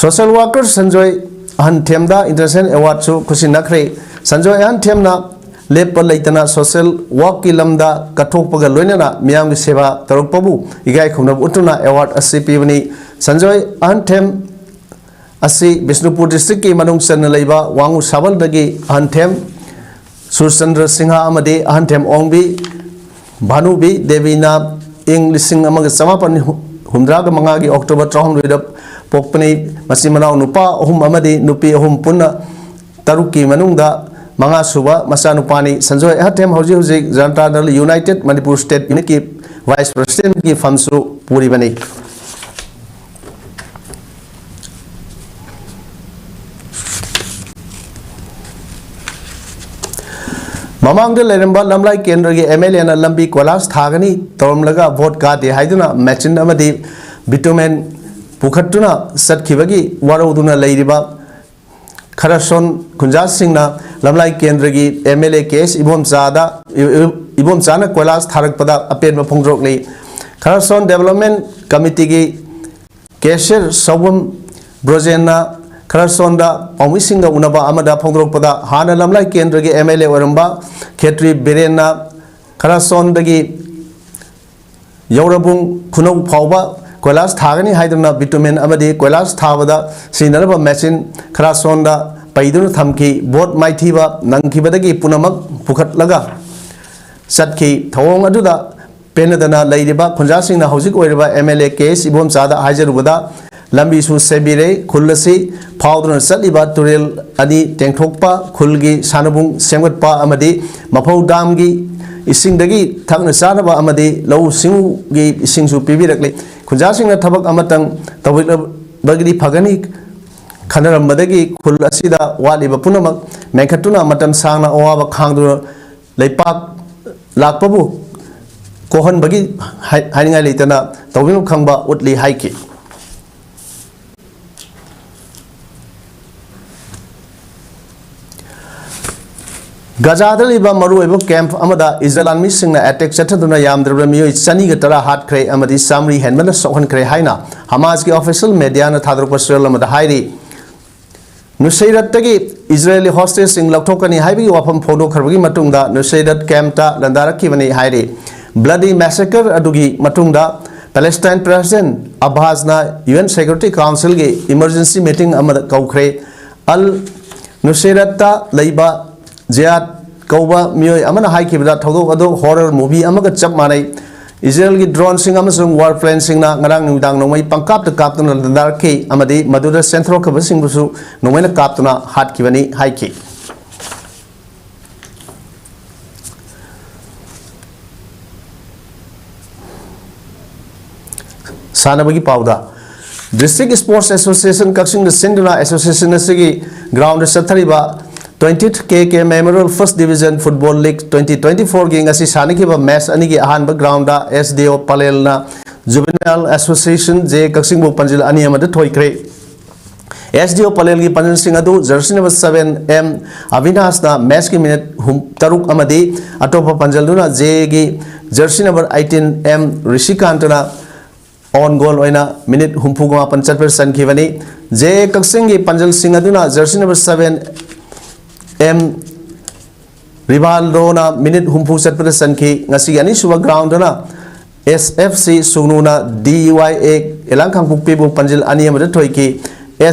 ꯁꯣꯁꯤꯌꯦꯜ ꯋꯥꯔꯀꯔ ꯁꯟꯖꯣꯏ ꯑꯍꯟꯊꯦꯝꯗ ꯏꯟꯇꯔꯅꯦꯁꯅꯦꯜ ꯑꯦꯋꯥꯔꯗꯁꯨ ꯈꯨꯠꯁꯤꯟꯅꯈ꯭ꯔꯦ꯫ ꯁꯟꯖꯣꯏ ꯑꯍꯟꯊꯦꯝꯅ ꯂꯦꯞꯄ ꯂꯩꯇꯅ ꯁꯣꯁꯤꯌꯦꯜ ꯋꯥꯔꯛꯀꯤ ꯂꯝꯗ ꯀꯠꯊꯣꯛꯄꯒ ꯂꯣꯏꯅꯅ ꯃꯤꯌꯥꯝꯒꯤ ꯁꯦꯕꯥ ꯇꯧꯔꯛꯄꯕꯨ ꯏꯀꯥꯏ ꯈꯨꯝꯅꯕ ꯎꯠꯇꯨꯅ ꯑꯦꯋꯥꯔꯗ ꯑꯁꯤ ꯄꯤꯕꯅꯤ꯫ ꯁꯟꯖꯣꯏ ꯑꯍꯟꯊꯦꯝ ꯑꯁꯤ ꯕꯤꯁꯅꯨꯄꯨꯔ ꯗꯤꯁꯇ꯭ꯔꯤꯛꯀꯤ ꯃꯅꯨꯡ ꯆꯟꯅ ꯂꯩꯕ ꯋꯥꯉꯨ ꯁꯥꯕꯜꯗꯒꯤ ꯑꯍꯟꯊꯦꯝ ꯁꯨꯔꯆꯟꯗ꯭ꯔ ꯁꯤꯡꯍ ꯑꯃꯗꯤ ꯑꯍꯟꯊꯦꯝ ꯑꯣꯡꯕꯤ ꯚꯥꯅꯨꯕꯤ ꯗꯦꯕꯤꯅ ꯏꯪ ꯂꯤꯁꯤꯡ ꯑꯃꯒ ꯆꯃꯥꯄꯟ ꯍꯨꯝꯗ꯭ꯔꯥꯒ ꯃꯉꯥꯒꯤ ꯑꯣꯛꯇꯣꯕꯔ ꯇꯔꯥꯍꯨꯝꯗꯣꯏꯗ ꯄꯣꯛꯄꯅꯤ꯫ ꯃꯆꯤꯟ ꯃꯅꯥꯎ ꯅꯨꯄꯥ ꯑꯍꯨꯝ ꯑꯃꯗꯤ ꯅꯨꯄꯤ ꯑꯍꯨꯝ, ꯄꯨꯟꯅ ꯇꯔꯨꯛꯀꯤ ꯃꯅꯨꯡꯗ ꯃꯉꯥꯁꯨꯕ ꯃꯆꯥꯅꯨꯄꯥꯅꯤ꯫ ꯁꯟꯖꯣꯏ ꯑꯍꯟꯊꯦꯝ ꯍꯧꯖꯤꯛ ꯍꯧꯖꯤꯛ ꯖꯅꯇꯥ ꯗꯜ ꯌꯨꯅꯥꯏꯇꯦꯗ ꯃꯅꯤꯄꯨꯔ ꯁ꯭ꯇꯦꯠ ꯌꯨꯅꯤꯠꯀꯤ ꯚꯥꯏꯁ ꯄ꯭ꯔꯦꯁꯤꯗꯦꯟꯠꯀꯤ ꯐꯝꯁꯨ ꯄꯨꯔꯤꯕꯅꯤ꯫ ꯃꯃꯥꯡꯗ ꯂꯩꯔꯝꯕ ꯂꯝꯂꯥꯏ ꯀꯦꯟꯗ꯭ꯔꯒꯤ ꯑꯦꯝ ꯑꯦꯜ ꯑꯦꯅ ꯂꯝꯕꯤ ꯀꯣꯏꯂꯥꯁ ꯊꯥꯒꯅꯤ ꯇꯧꯔꯝꯂꯒ ꯚꯣꯠ ꯀꯥꯗꯦ ꯍꯥꯏꯗꯨꯅ ꯃꯦꯆꯤꯟ ꯑꯃꯗꯤ ꯕꯤꯇꯨꯃꯦꯟ ꯄꯨꯈꯠꯇꯨꯅ ꯆꯠꯈꯤꯕꯒꯤ ꯋꯥꯔꯧꯗꯨꯅ ꯂꯩꯔꯤꯕ ꯈꯔꯁꯣꯟ ꯈꯨꯟꯖꯥꯁꯤꯡꯅ ꯂꯝꯂꯥꯏ ꯀꯦꯟꯗ꯭ꯔꯒꯤ ꯑꯦꯝ ꯑꯦꯜ ꯑꯦ ꯀꯦ ꯑꯦꯁ ꯏꯕꯣꯝꯆꯥꯗ, ꯏꯕꯣꯝꯆꯥꯅ ꯀꯣꯏꯂꯥꯁ ꯊꯥꯔꯛꯄꯗ ꯑꯄꯦꯟꯕ ꯐꯣꯡꯗꯣꯛꯂꯤ꯫ ꯈꯔꯁꯣꯟ ꯗꯦꯕꯂꯞꯃꯦꯟ ꯀꯃꯤꯇꯤꯒꯤ ꯀꯦꯁꯤꯌꯔ ꯁꯥꯎꯕꯝ ꯕ꯭ꯔꯣꯖꯦꯟꯅ ꯈꯔꯁꯣꯟꯗ ꯄꯥꯎꯃꯤꯁꯤꯡꯒ ꯎꯅꯕ ꯑꯃꯗ ꯐꯣꯡꯗꯣꯔꯛꯄꯗ, ꯍꯥꯟꯅ ꯂꯝꯂꯥꯏ ꯀꯦꯟꯗ꯭ꯔꯒꯤ ꯑꯦꯝ ꯑꯦꯜ ꯑꯦ ꯑꯣꯏꯔꯝꯕ ꯈꯦꯇ꯭ꯔꯤ ꯕꯤꯔꯦꯟꯅ ꯈꯔꯁꯣꯟꯗꯒꯤ ꯌꯧꯔꯕꯨꯡ ꯈꯨꯅꯧ ꯐꯥꯎꯕ ꯀꯣꯏꯂꯥꯁ ꯊꯥꯒꯅꯤ ꯍꯥꯏꯗꯨꯅ ꯕꯤꯇꯨꯃꯤꯟ ꯑꯃꯗꯤ ꯀꯣꯏꯂꯥꯁ ꯊꯥꯕꯗ ꯁꯤꯖꯤꯟꯅꯔꯕ ꯃꯦꯆꯤꯟ ꯈꯔꯁꯣꯟꯗ ꯄꯩꯗꯨꯅ ꯊꯝꯈꯤ꯫ ꯚꯣꯠ ꯃꯥꯏꯊꯤꯕ ꯅꯪꯈꯤꯕꯗꯒꯤ ꯄꯨꯝꯅꯃꯛ ꯄꯨꯈꯠꯂꯒ ꯆꯠꯈꯤ꯫ ꯊꯧꯑꯣꯡ ꯑꯗꯨꯗ ꯄꯦꯟꯅꯗꯅ ꯂꯩꯔꯤꯕ ꯈꯨꯟꯖꯥꯁꯤꯡꯅ ꯍꯧꯖꯤꯛ ꯑꯣꯏꯔꯤꯕ ꯑꯦꯝ ꯑꯦꯜ ꯑꯦ ꯀꯦ ꯑꯦꯁ ꯏꯕꯣꯝꯆꯥꯗ ꯍꯥꯏꯖꯔꯨꯕꯗ, ꯂꯝꯕꯤꯁꯨ ꯁꯦꯝꯕꯤꯔꯦ, ꯈꯨꯜ ꯑꯁꯤ ꯐꯥꯎꯗꯨꯅ ꯆꯠꯂꯤꯕ ꯇꯨꯔꯦꯜ ꯑꯅꯤ ꯇꯦꯡꯊꯣꯛꯄ, ꯈꯨꯜꯒꯤ ꯁꯥꯟꯅꯕꯨꯡ ꯁꯦꯝꯒꯠꯄ ꯑꯃꯗꯤ ꯃꯐꯧ ꯗꯥꯝꯒꯤ ꯏꯁꯤꯡꯗꯒꯤ ꯊꯛꯅ ꯆꯥꯅꯕ ꯑꯃꯗꯤ ꯂꯧꯎ ꯁꯤꯡꯎꯒꯤ ꯏꯁꯤꯡꯁꯨ ꯄꯤꯕꯤꯔꯛꯂꯤ꯫ ꯈꯨꯟꯖꯥꯁꯤꯡꯅ ꯊꯕꯛ ꯑꯃꯇꯪ ꯇꯧꯕꯤꯔꯕꯗꯤ ꯐꯒꯅꯤ ꯈꯟꯅꯔꯝꯕꯗꯒꯤ ꯈꯨꯜ ꯑꯁꯤꯗ ꯋꯥꯠꯂꯤꯕ ꯄꯨꯝꯅꯃꯛ ꯃꯦꯟꯈꯠꯇꯨꯅ ꯃꯇꯝ ꯁꯥꯡꯅ ꯑꯋꯥꯕ ꯈꯥꯡꯗꯨꯅ ꯂꯩꯄꯥꯛ ꯂꯥꯛꯄꯕꯨ ꯀꯣꯛꯍꯟꯕꯒꯤ ꯍꯥꯏ-, ꯍꯥꯏꯅꯤꯡꯉꯥꯏ ꯂꯩꯇꯅ ꯇꯧꯕꯤꯐꯝ ꯈꯪꯕ ꯎꯠꯂꯤ ꯍꯥꯏꯈꯤ꯫ ꯒꯖꯥꯗ ꯂꯩꯕ ꯃꯔꯨꯑꯣꯏꯕ ꯀꯦꯝꯞ ꯑꯃꯗ ꯏꯖꯔꯦꯜ ꯂꯥꯟꯃꯤꯁꯤꯡꯅ ꯑꯦꯇꯦꯛ ꯆꯠꯊꯗꯨꯅ ꯌꯥꯝꯗ꯭ꯔꯕꯗ ꯃꯤꯑꯣꯏ ꯆꯅꯤꯒ ꯇꯔꯥ ꯍꯥꯠꯈ꯭ꯔꯦ ꯑꯃꯗꯤ ꯆꯥꯃꯔꯤ ꯍꯦꯟꯕꯅ ꯁꯣꯛꯍꯟꯈ꯭ꯔꯦ ꯍꯥꯏꯅ ꯍꯃꯥꯁꯀꯤ ꯑꯣꯐꯤꯁꯤꯌꯦꯜ ꯃꯦꯗꯤꯌꯥꯅ ꯊꯥꯗꯣꯔꯛꯄ ꯁꯨꯔꯦꯜ ꯑꯃꯗ ꯍꯥꯏꯔꯤ꯫ ꯅꯨꯁꯩꯔꯠꯇꯒꯤ ꯏꯖꯔꯦꯂꯤ ꯍꯣꯁꯇꯦꯖꯁꯤꯡ ꯂꯧꯊꯣꯛꯀꯅꯤ ꯍꯥꯏꯕꯒꯤ ꯋꯥꯐꯝ ꯐꯣꯡꯗꯣꯛꯈ꯭ꯔꯕꯒꯤ ꯃꯇꯨꯡꯗ ꯅꯨꯁꯩꯔꯠ ꯀꯦꯝꯞꯇ ꯂꯥꯟꯗꯥꯔꯛꯈꯤꯕꯅꯤ ꯍꯥꯏꯔꯤ꯫ ꯕ꯭ꯂꯗꯤ ꯃꯦꯁꯦꯀꯔ ꯑꯗꯨꯒꯤ ꯃꯇꯨꯡꯗ ꯄꯦꯂꯦꯁꯇꯥꯏꯟ ꯄ꯭ꯔꯦꯁꯤꯗꯦꯟꯠ ꯑꯕꯥꯁꯅ ꯌꯨ ꯑꯦꯟ ꯁꯦꯀ꯭ꯌꯨꯔꯤꯇꯤ ꯀꯥꯎꯟꯁꯤꯜꯒꯤ ꯏꯃꯔꯖꯦꯟꯁꯤ ꯃꯤꯇꯤꯡ ꯑꯃꯗ ꯀꯧꯈ꯭ꯔꯦ꯫ ꯑꯜ ꯅꯨꯁꯩꯔꯠꯇ ꯂꯩꯕ ꯖꯤꯌꯥꯗ ꯀꯧꯕ ꯃꯤꯑꯣꯏ ꯑꯃꯅ ꯍꯥꯏꯈꯤꯕꯗ, ꯊꯧꯗꯣꯛ ꯑꯗꯨ ꯍꯣꯔꯔ ꯃꯨꯚꯤ ꯑꯃꯒ ꯆꯞ ꯃꯥꯟꯅꯩ꯫ ꯏꯖꯔꯦꯜꯒꯤ ꯗ꯭ꯔꯣꯟꯁꯤꯡ ꯑꯃꯁꯨꯡ ꯋꯥꯔ ꯄ꯭ꯂꯦꯟꯁꯤꯡꯅ ꯉꯔꯥꯡ ꯅꯨꯃꯤꯗꯥꯡ ꯅꯣꯡꯃꯩ ꯄꯪꯀꯥꯞꯇ ꯀꯥꯞꯇꯨꯅ ꯂꯥꯟꯗꯥꯔꯛꯈꯤ ꯑꯃꯗꯤ ꯃꯗꯨꯗ ꯆꯦꯟꯊꯣꯔꯛꯈꯤꯕꯁꯤꯡꯕꯨꯁꯨ ꯅꯣꯡꯃꯩꯅ ꯀꯥꯞꯇꯨꯅ ꯍꯥꯠꯈꯤꯕꯅꯤ ꯍꯥꯏꯈꯤ꯫ ꯁꯥꯟꯅꯕꯒꯤ ꯄꯥꯎꯗ, ꯗꯤꯁꯇ꯭ꯔꯤꯛ ꯁ꯭ꯄꯣꯔꯠꯁ ꯑꯦꯁꯣꯁꯤꯌꯦꯁꯟ ꯀꯛꯆꯤꯡꯗ ꯁꯤꯟꯗꯨꯅ ꯑꯦꯁꯣꯁꯤꯌꯦꯁꯟ ꯑꯁꯤꯒꯤ ꯒ꯭ꯔꯥꯎꯟꯗ ꯆꯠꯊꯔꯤꯕ twenty K K memorial first division football league twenty twenty ꯐꯣꯔꯒꯤ ꯉꯁꯤ ꯁꯥꯟꯅꯈꯤꯕ ꯃꯦꯆ ꯑꯅꯤꯒꯤ ꯑꯍꯥꯟꯕ ꯒ꯭ꯔꯥꯎꯟꯗ ꯑꯦꯁ ꯗꯤ ꯑꯣ ꯄꯂꯦꯜꯅ ꯖꯨꯕꯦꯅꯥꯏꯜ ꯑꯦꯁꯣꯁꯤꯌꯦꯁꯟ ꯖꯦ ꯀꯛꯆꯤꯡꯕꯨ ꯄꯥꯟꯖꯤꯜ ꯑꯅꯤ ꯑꯃꯗ ꯊꯣꯏꯈ꯭ꯔꯦ꯫ ꯑꯦꯁ ꯗꯤ ꯑꯣ ꯄꯂꯦꯜꯒꯤ ꯄꯥꯟꯖꯤꯜꯁꯤꯡ ꯑꯗꯨ ꯖꯔꯁꯤ ꯅꯝꯕꯔ ꯁꯚꯦꯟ ꯑꯦꯝ ꯑꯕꯤꯅꯥꯁꯅ ꯃꯦꯆꯀꯤ ꯃꯤꯅꯤꯠ ꯍꯨꯝ-, ꯇꯔꯨꯛ ꯑꯃꯗꯤ ꯑꯇꯣꯞꯄ ꯄꯥꯟꯖꯜꯗꯨꯅ ꯖꯦꯒꯤ ꯖꯔꯁꯤ ꯅꯝꯕꯔ ꯑꯩꯠꯇꯤꯟ ꯑꯦꯝ ꯔꯤꯁꯤꯀꯥꯟꯇꯅ on goal ꯑꯣꯏꯅ ꯃꯤꯅꯤꯠ ꯍꯨꯝꯐꯨꯒ ꯃꯥꯄꯟ ꯆꯠꯄꯗ ꯆꯟꯈꯤꯕꯅꯤ꯫ ꯖꯦ ꯀꯛꯆꯤꯡꯒꯤ ꯄꯥꯟꯖꯜꯁꯤꯡ ꯑꯗꯨꯅ ꯖꯔꯁꯤ ꯅꯝꯕꯔ seven M ꯔꯤꯚꯥꯜꯗꯣꯅ ꯃꯤꯅꯤꯠ ꯍꯨꯝꯐꯨ ꯆꯠꯄꯗ ꯆꯟꯈꯤ꯫ ꯉꯁꯤꯒꯤ ꯑꯅꯤꯁꯨꯕ ground ꯗꯨꯅ S F C ꯁꯨꯒꯅꯨꯅ D Y A ꯑꯦꯂꯥꯡ ꯀꯥꯡꯄꯣꯛꯄꯤꯕꯨ ꯄꯥꯟꯖꯜ ꯑꯅꯤ ꯑꯃꯗ ꯊꯣꯏꯈꯤ꯫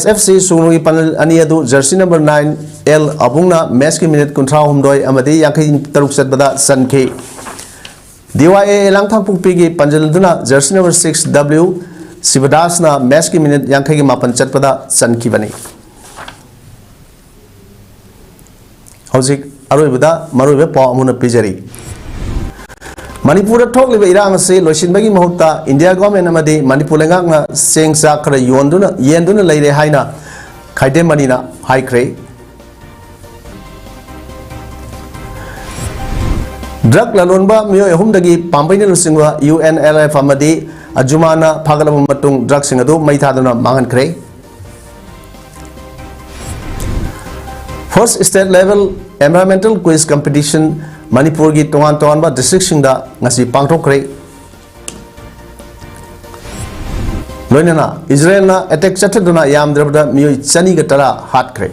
S F C ꯁꯨꯒꯅꯨꯒꯤ ꯄꯥꯟꯖꯜ ꯑꯅꯤ ꯑꯗꯨ ꯖꯔꯁꯤ ꯅꯝꯕꯔ nine L ꯑꯕꯨꯡꯅ ꯃꯦꯠꯁꯀꯤ ꯃꯤꯅꯤꯠ ꯀꯨꯟꯊ꯭ꯔꯥ ꯍꯨꯝꯗꯣꯏ ꯑꯃꯗꯤ ꯌꯥꯡꯈꯩ ꯇꯔꯨꯛ ꯆꯠꯄꯗ ꯆꯟꯈꯤ꯫ D Y A ꯑꯦꯂꯥꯡ ꯀꯥꯡꯄꯣꯛꯄꯤꯒꯤ ꯄꯥꯟꯖꯜ ꯑꯗꯨꯅ ꯖꯔꯁꯤ ꯅꯝꯕꯔ six W ꯁꯤꯕꯗꯥꯁꯅ ꯃꯦꯠꯁꯀꯤ ꯃꯤꯅꯤꯠ ꯌꯥꯡꯈꯩꯒ ꯃꯥꯄꯟ ꯆꯠꯄꯗ ꯆꯟꯈꯤꯕꯅꯤ꯫ ꯍꯧꯖꯤꯛ ꯑꯔꯣꯏꯕꯗ ꯃꯔꯨꯑꯣꯏꯕ ꯄꯥꯎ ꯑꯃꯅ ꯄꯤꯖꯔꯤ꯫ ꯃꯅꯤꯄꯨꯔꯗ ꯊꯣꯛꯂꯤꯕ ꯏꯔꯥꯡ ꯑꯁꯤ ꯂꯣꯏꯁꯤꯟꯕꯒꯤ ꯃꯍꯨꯠꯇ ꯏꯟꯗꯤꯌꯥ ꯒꯣꯔꯃꯦꯟ ꯑꯃꯗꯤ ꯃꯅꯤꯄꯨꯔ ꯂꯩꯉꯥꯛꯅ ꯆꯦꯡ ꯆꯥꯛ ꯈꯔ ꯌꯣꯟꯗꯨꯅ, ꯌꯦꯟꯗꯨꯅ ꯂꯩꯔꯦ ꯍꯥꯏꯅ ꯈꯥꯏꯗꯦꯝ ꯃꯅꯤꯅ ꯍꯥꯏꯈ꯭ꯔꯦ꯫ ꯗ꯭ꯔꯒ ꯂꯂꯣꯟꯕ ꯃꯤꯑꯣꯏ ꯑꯍꯨꯝꯗꯒꯤ ꯄꯥꯝꯕꯩꯅ ꯂꯨꯆꯤꯡꯕ U N L F ꯑꯃꯗꯤ ꯑꯖꯨꯃꯥꯅ ꯐꯥꯒꯠꯂꯕ ꯃꯇꯨꯡ ꯗ꯭ꯔꯒꯁꯤꯡ ꯑꯗꯨ ꯃꯩ ꯊꯥꯗꯨꯅ ꯃꯥꯡꯍꯟꯈ꯭ꯔꯦ꯫ First State Level Environmental Quiz Competition ꯃꯅꯤꯄꯨꯔꯒꯤ ꯇꯣꯉꯥꯟ ꯇꯣꯉꯥꯟꯕ ꯗꯤꯁꯇ꯭ꯔꯤꯛꯁꯤꯡꯗ ꯉꯁꯤ ꯄꯥꯡꯊꯣꯛꯈ꯭ꯔꯦ꯫ ꯂꯣꯏꯅꯅ ꯏꯖꯔꯦꯜꯅ ꯑꯦꯇꯦꯛ ꯆꯠꯊꯗꯨꯅ ꯌꯥꯝꯗ꯭ꯔꯕꯗ ꯃꯤꯑꯣꯏ ꯆꯅꯤꯒ ꯇꯔꯥ ꯍꯥꯠꯈ꯭ꯔꯦ꯫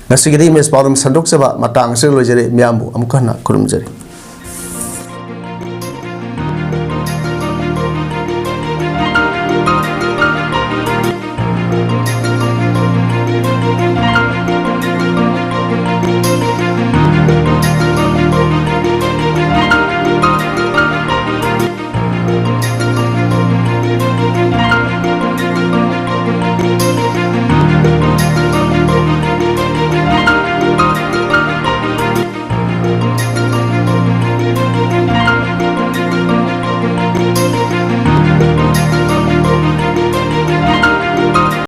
ꯉꯁꯤꯒꯤꯗꯤ ꯏꯪꯂꯤꯁ ꯄꯥꯎꯗꯝ ꯁꯟꯗꯣꯛꯆꯕ ꯃꯇꯥꯡ ꯑꯁꯤꯗ ꯂꯣꯏꯖꯔꯦ꯫ ꯃꯤꯌꯥꯝꯕꯨ ꯑꯃꯨꯛ ꯍꯟꯅ ꯈꯨꯔꯨꯝꯖꯔꯤ꯫